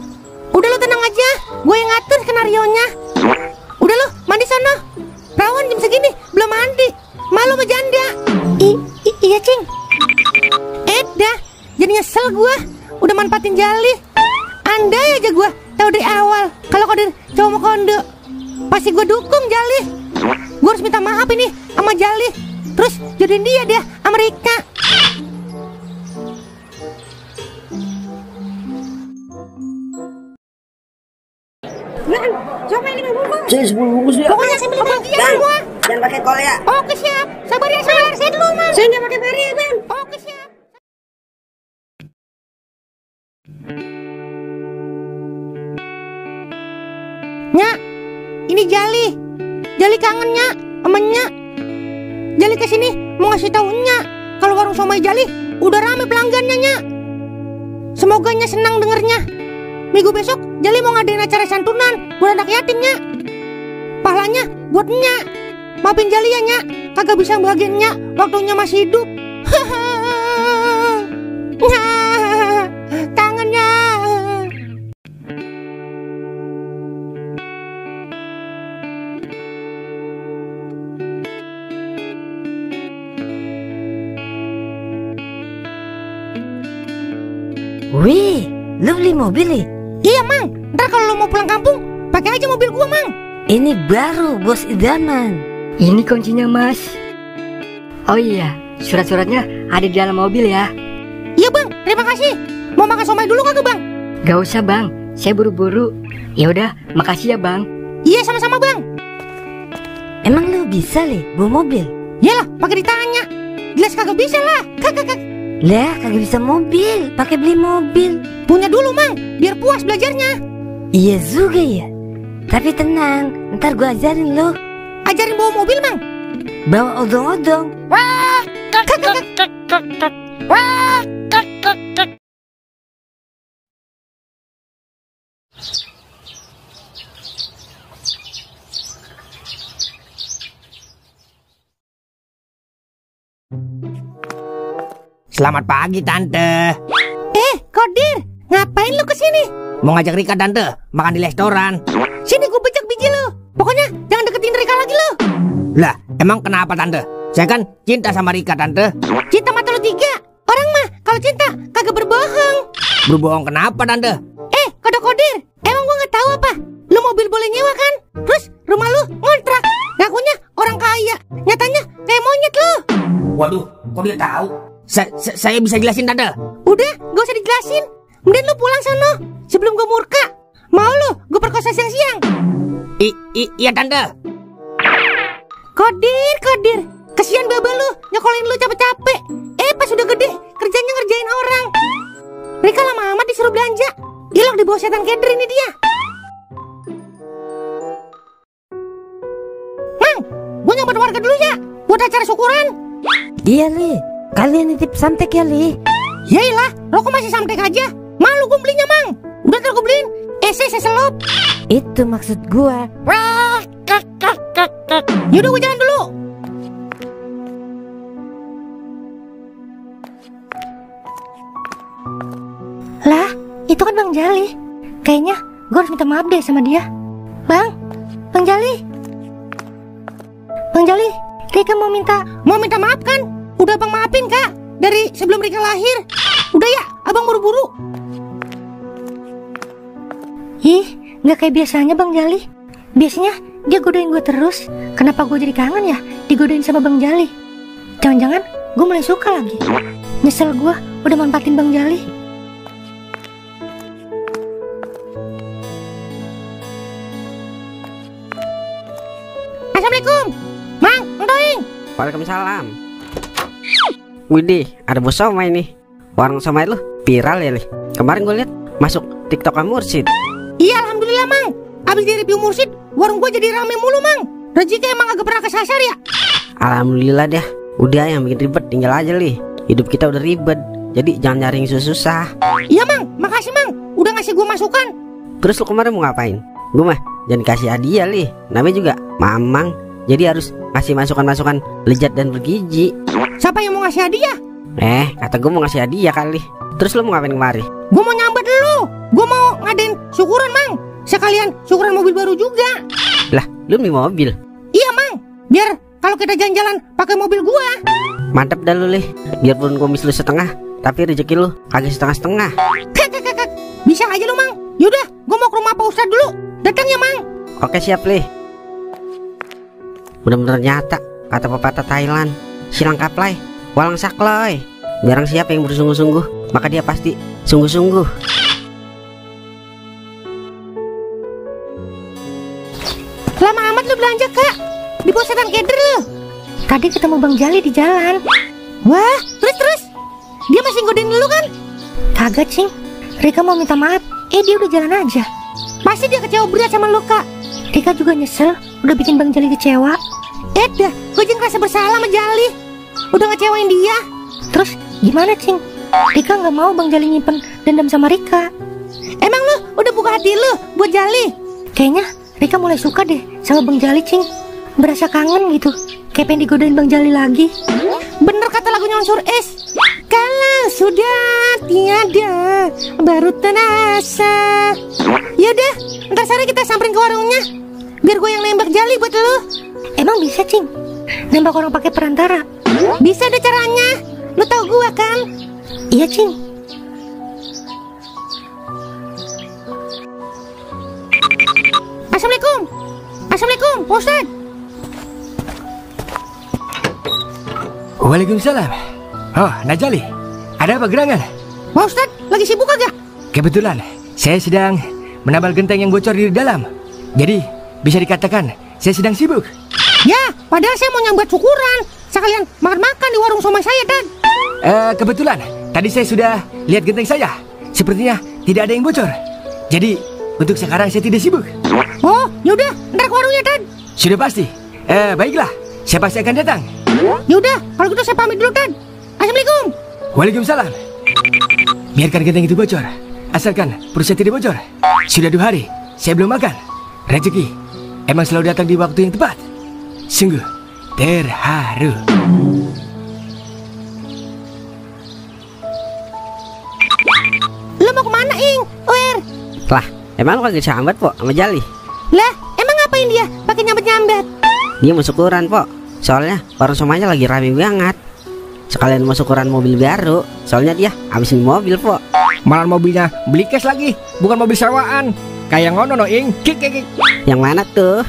udah lo tenang aja. Gue yang ngatur skenarionya. Udah lo mandi sono. Perawan jam segini belum mandi. Malu sama janda. Iya, Cing. Dah, jadi nyesel gue. Udah manfaatin Jali. Andai aja gue tahu dari awal kalau Kodir cowok mau kondo, pasti gue dukung Jali. Gue harus minta maaf ini sama Jali. Terus jodohin dia sama Rika. Bang, somai 5 bungkus. Saya 10 bungkus ya. Pokoknya saya beli bagian semua. Jangan pakai kol ya. Oke siap. Sabar ya, sabar. Saya dulu, Bang. Saya nggak pakai peri ya, Bang. Oke siap. Nyak, ini Jali. Jali kangen, Nyak, sama Nyak. Jali kesini mau ngasih tahu Nyak kalau warung somai Jali udah rame pelanggannya, Nyak. Semoga Nyak senang dengernya. Minggu besok Jali mau ngadain acara santunan buat anak yatim, Nyak. Pahalanya buat Nyak. Maafin Jali ya, Nyak. Kagak bisa bagian Nyak waktu Nyak masih hidup. Nyak, kangen Nyak. Wih, lu beli mobil nih? Iya, Mang. Ntar kalau lo mau pulang kampung, pakai aja mobil gua, Mang. Ini baru bos idaman. Ini kuncinya, Mas. Oh iya, surat-suratnya ada di dalam mobil ya. Iya, Bang. Terima kasih. Mau makan somai dulu kagak, Bang? Gak usah, Bang. Saya buru-buru. Ya udah, makasih ya, Bang. Iya, sama-sama, Bang. Emang lu bisa li bawa mobil? Yalah, pakai ditanya. Jelas kagak bisa lah. Kagak. Lah, kagak bisa mobil, pakai beli mobil. Punya dulu, Mang, biar puas belajarnya. Iya juga ya. Tapi tenang, ntar gua ajarin lo. Ajarin bawa mobil, Mang. Bawa odong-odong. Selamat pagi, Tante. Kodir, ngapain lu kesini? Mau ngajak Rika, Tante, makan di restoran. Sini gue becek biji lu. Pokoknya jangan deketin Rika lagi lu. Lah, emang kenapa, Tante? Saya kan cinta sama Rika, Tante. Cinta mata lu 3. Orang mah kalau cinta kagak berbohong. Berbohong kenapa, Tante? Kode Kodir, emang gua nggak tahu apa? Lu mobil boleh nyewa kan? Terus rumah lu ngontrak. Ngakunya orang kaya, nyatanya kayak monyet lu. Waduh, kok dia tahu? Saya bisa jelasin, Tante. Udah, gak usah dijelasin. Mending lu pulang sono sebelum gua murka. Mau lu gua perkosa siang-siang? Iya, Tante. Kodir, kesian baba lu nyekolin lu capek-capek. Pas udah gede kerjanya ngerjain orang. Rika lama amat disuruh belanja. Ilok di bawah setan keder ini dia. Mang, gua nyamperin warga dulu ya buat acara syukuran. Iya li, kalian nitip samtek ya li. Yailah, lo kok masih samtek aja? Malu gue belinya, Mang. Udah ntar gue beliin saya selop. Itu maksud gua. Yaudah gue jalan dulu. Lah, itu kan Bang Jali. Kayaknya gue harus minta maaf deh sama dia. Bang Jali, Rika mau minta maaf kan? Udah Bang maafin, Kak. Dari sebelum Rika lahir. Udah ya, Abang buru-buru. Ih, gak kayak biasanya Bang Jali. Biasanya dia godain gue terus. Kenapa gue jadi kangen ya digodain sama Bang Jali? Jangan-jangan gue mulai suka lagi. Nyesel gue udah manfaatin Bang Jali. Assalamualaikum, Mang Toing. Waalaikumsalam. Widih, ada bos somai nih. Warung somai lu viral ya, Li. Kemarin gue liat masuk TikTok Mursid. Iya, alhamdulillah, Mang. Abis di review Mursid, warung gue jadi rame mulu, Mang. Rezeki emang agak pernah kesasar ya. Alhamdulillah dah. Udah, yang bikin ribet tinggal aja, Li. Hidup kita udah ribet, jadi jangan nyari yang susah. Iya, Mang. Makasih, Mang. Udah ngasih gue masukan. Terus lu kemarin mau ngapain? Gue mah jangan kasih hadiah, Li. Namanya juga Mamang. Jadi harus ngasih masukan-masukan lezat dan bergizi. Siapa yang mau ngasih hadiah? Kata gue mau ngasih hadiah kali. Terus lu mau ngapain kemari? Gue mau nyambat dulu. Gue mau ngadain syukuran, Mang. Sekalian syukuran mobil baru juga. Lah, lu beli mobil? Iya, Mang. Biar kalau kita jalan-jalan pakai mobil gua. Mantep dah lu, Lih. Biarpun kumis lu setengah, tapi rezeki lu kagak setengah-setengah. Bisa aja lu, Mang. Yaudah, gua mau ke rumah Pak Ustadz dulu. Datang ya, Mang. Oke, siap, Lih. Bener-bener nyata kata pepatah Thailand, silang kaplai, walang sakloi. Barang siapa yang bersungguh-sungguh, maka dia pasti sungguh-sungguh. Lama amat lu belanja, Kak. Di bawah setan keder lu. Tadi ketemu Bang Jali di jalan. Wah, terus. Dia masih ngodain lu kan? Kagak, Cing. Rika mau minta maaf. Dia udah jalan aja. Pasti dia kecewa berat sama lu, Kak. Rika juga nyesel udah bikin Bang Jali kecewa. Dah, gue juga ngerasa bersalah sama Jali. Udah ngecewain dia. Terus gimana, Cing? Rika nggak mau Bang Jali nyimpen dendam sama Rika. Emang lu udah buka hati lu buat Jali? Kayaknya Rika mulai suka deh sama Bang Jali, Cing. Berasa kangen gitu. Kayak pengen digodain Bang Jali lagi. Bener kata lagunya Unsur S. Kalau sudah tiada baru terasa. Yaudah, ntar sore kita samperin ke warungnya. Biar gue yang nembak Jali buat lu. Emang bisa, Cing? Nembak orang pakai perantara? Bisa ada caranya. Lu tau gue kan? Iya, Cing. Assalamualaikum, Pak Ustadz. Waalaikumsalam. Oh, Najali, ada apa gerangan? Pak Ustadz, lagi sibuk agak? Kebetulan, saya sedang menambal genteng yang bocor di dalam. Jadi, bisa dikatakan saya sedang sibuk. Ya, padahal saya mau nyambat syukuran. Sekalian makan-makan di warung somai saya, Dan. Kebetulan, tadi saya sudah lihat genteng saya. Sepertinya tidak ada yang bocor. Jadi, untuk sekarang saya tidak sibuk. Oh, yaudah, ntar ke warungnya, Dan. Sudah pasti. Baiklah, saya pasti akan datang. Yaudah, kalau gitu saya pamit dulu, Dan. Assalamualaikum. Waalaikumsalam. Biarkan genteng itu bocor, asalkan perut saya tidak bocor. Sudah 2 hari, saya belum makan. Rezeki emang selalu datang di waktu yang tepat. Sungguh terharu. Lu mau kemana, Ing? Wer? Lah, emang lu kagak sambat, Pok, sama Jali? Lah, emang ngapain dia pakai nyambat-nyambat? Dia mau syukuran, Pok. Soalnya warung somanya lagi rame banget. Sekalian mau syukuran mobil baru. Soalnya dia habisin mobil, Pok. Malah mobilnya beli cash lagi, bukan mobil sewaan. Kayak ngono no, Ing. Kik. Yang mana tuh?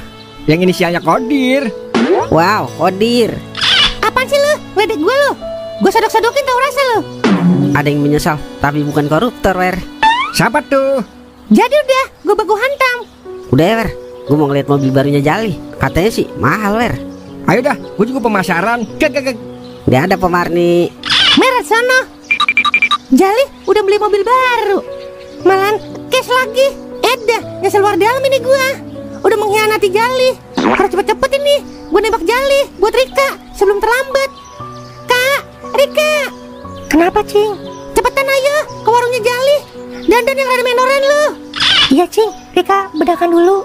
Yang inisialnya Kodir. Wow, Kodir. Apaan sih lu? Ledek gue lu. Gue sodok-sodokin tau rasa lu. Ada yang menyesal, tapi bukan koruptor, Wer. Siapa tuh? Jadi udah, gue baku hantam. Udah ya, Wer. Gue mau ngeliat mobil barunya Jali. Katanya sih mahal, Wer. Ayo dah, gue juga pemasaran. Kek. Gak ada, Pemarni. Merah sono. Jali udah beli mobil baru. Malahan cash lagi. Dah, nyesel luar dalam ini gue. Udah mengkhianati Jali. Harus cepet-cepet ini. Gue nembak Jali buat Rika sebelum terlambat. Kak, Rika. Kenapa, Cing? Cepetan ayo ke warungnya Jali. Dandan yang rada menoran lu. Iya, Cing. Rika bedakan dulu.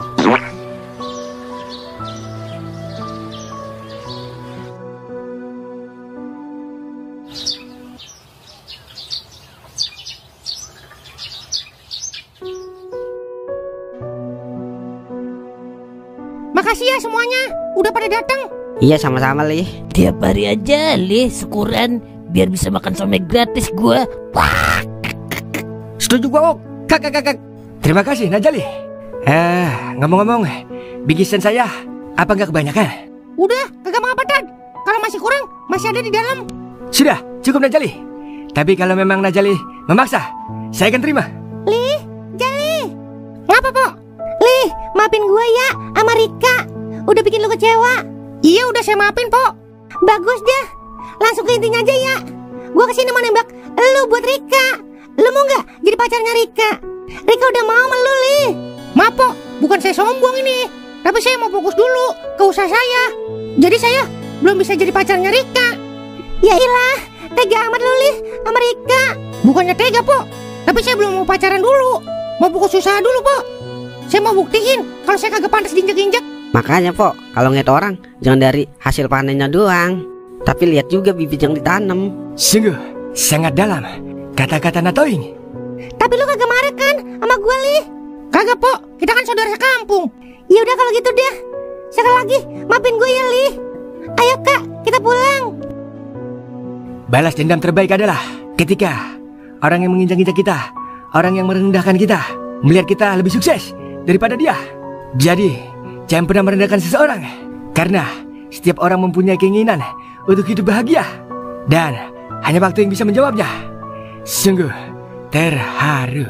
Makasih ya semuanya, udah pada datang. Iya, sama-sama, Li. Tiap hari aja Li syukuran biar bisa makan somai gratis gua. Wah. Setuju gua, Wok. Kak. Terima kasih, Najali. Ngomong-ngomong, bingkisan saya apa nggak kebanyakan? Udah, kagak mengapa, Dan. Kalau masih kurang, masih ada di dalam. Sudah, cukup Najali. Tapi kalau memang Najali memaksa, saya akan terima. Li, Jali. Ngapa, Pok? Lih, maafin gue ya sama Rika. Udah bikin lu kecewa. Iya, udah saya maafin, Pok. Bagus dah. Langsung ke intinya aja ya. Gue kesini mau nembak lu buat Rika. Lu mau nggak jadi pacarnya Rika? Rika udah mau sama lu, Li. Maaf, Pok, bukan saya sombong ini. Tapi saya mau fokus dulu ke usaha saya. Jadi saya belum bisa jadi pacarnya Rika. Ya ilah, tega amat lu, Li, sama Rika. Bukannya tega, Pok. Tapi saya belum mau pacaran dulu. Mau fokus usaha dulu, Pok. Saya mau buktiin kalau saya kagak pantas diinjek-injek. Makanya, Pok, kalau ngeliat orang jangan dari hasil panennya doang, tapi lihat juga bibit yang ditanam. Sungguh sangat dalam kata-kata Natoing. Tapi lu kagak marah kan sama gue, Li? Kagak, Pok, kita kan saudara sekampung. Ya udah kalau gitu deh. Sekali lagi maafin gue ya, Li. Ayo Kak, kita pulang. Balas dendam terbaik adalah ketika orang yang menginjak-injak kita, orang yang merendahkan kita, melihat kita lebih sukses daripada dia. Jadi, jangan pernah merendahkan seseorang, karena setiap orang mempunyai keinginan untuk hidup bahagia, dan hanya waktu yang bisa menjawabnya. Sungguh terharu.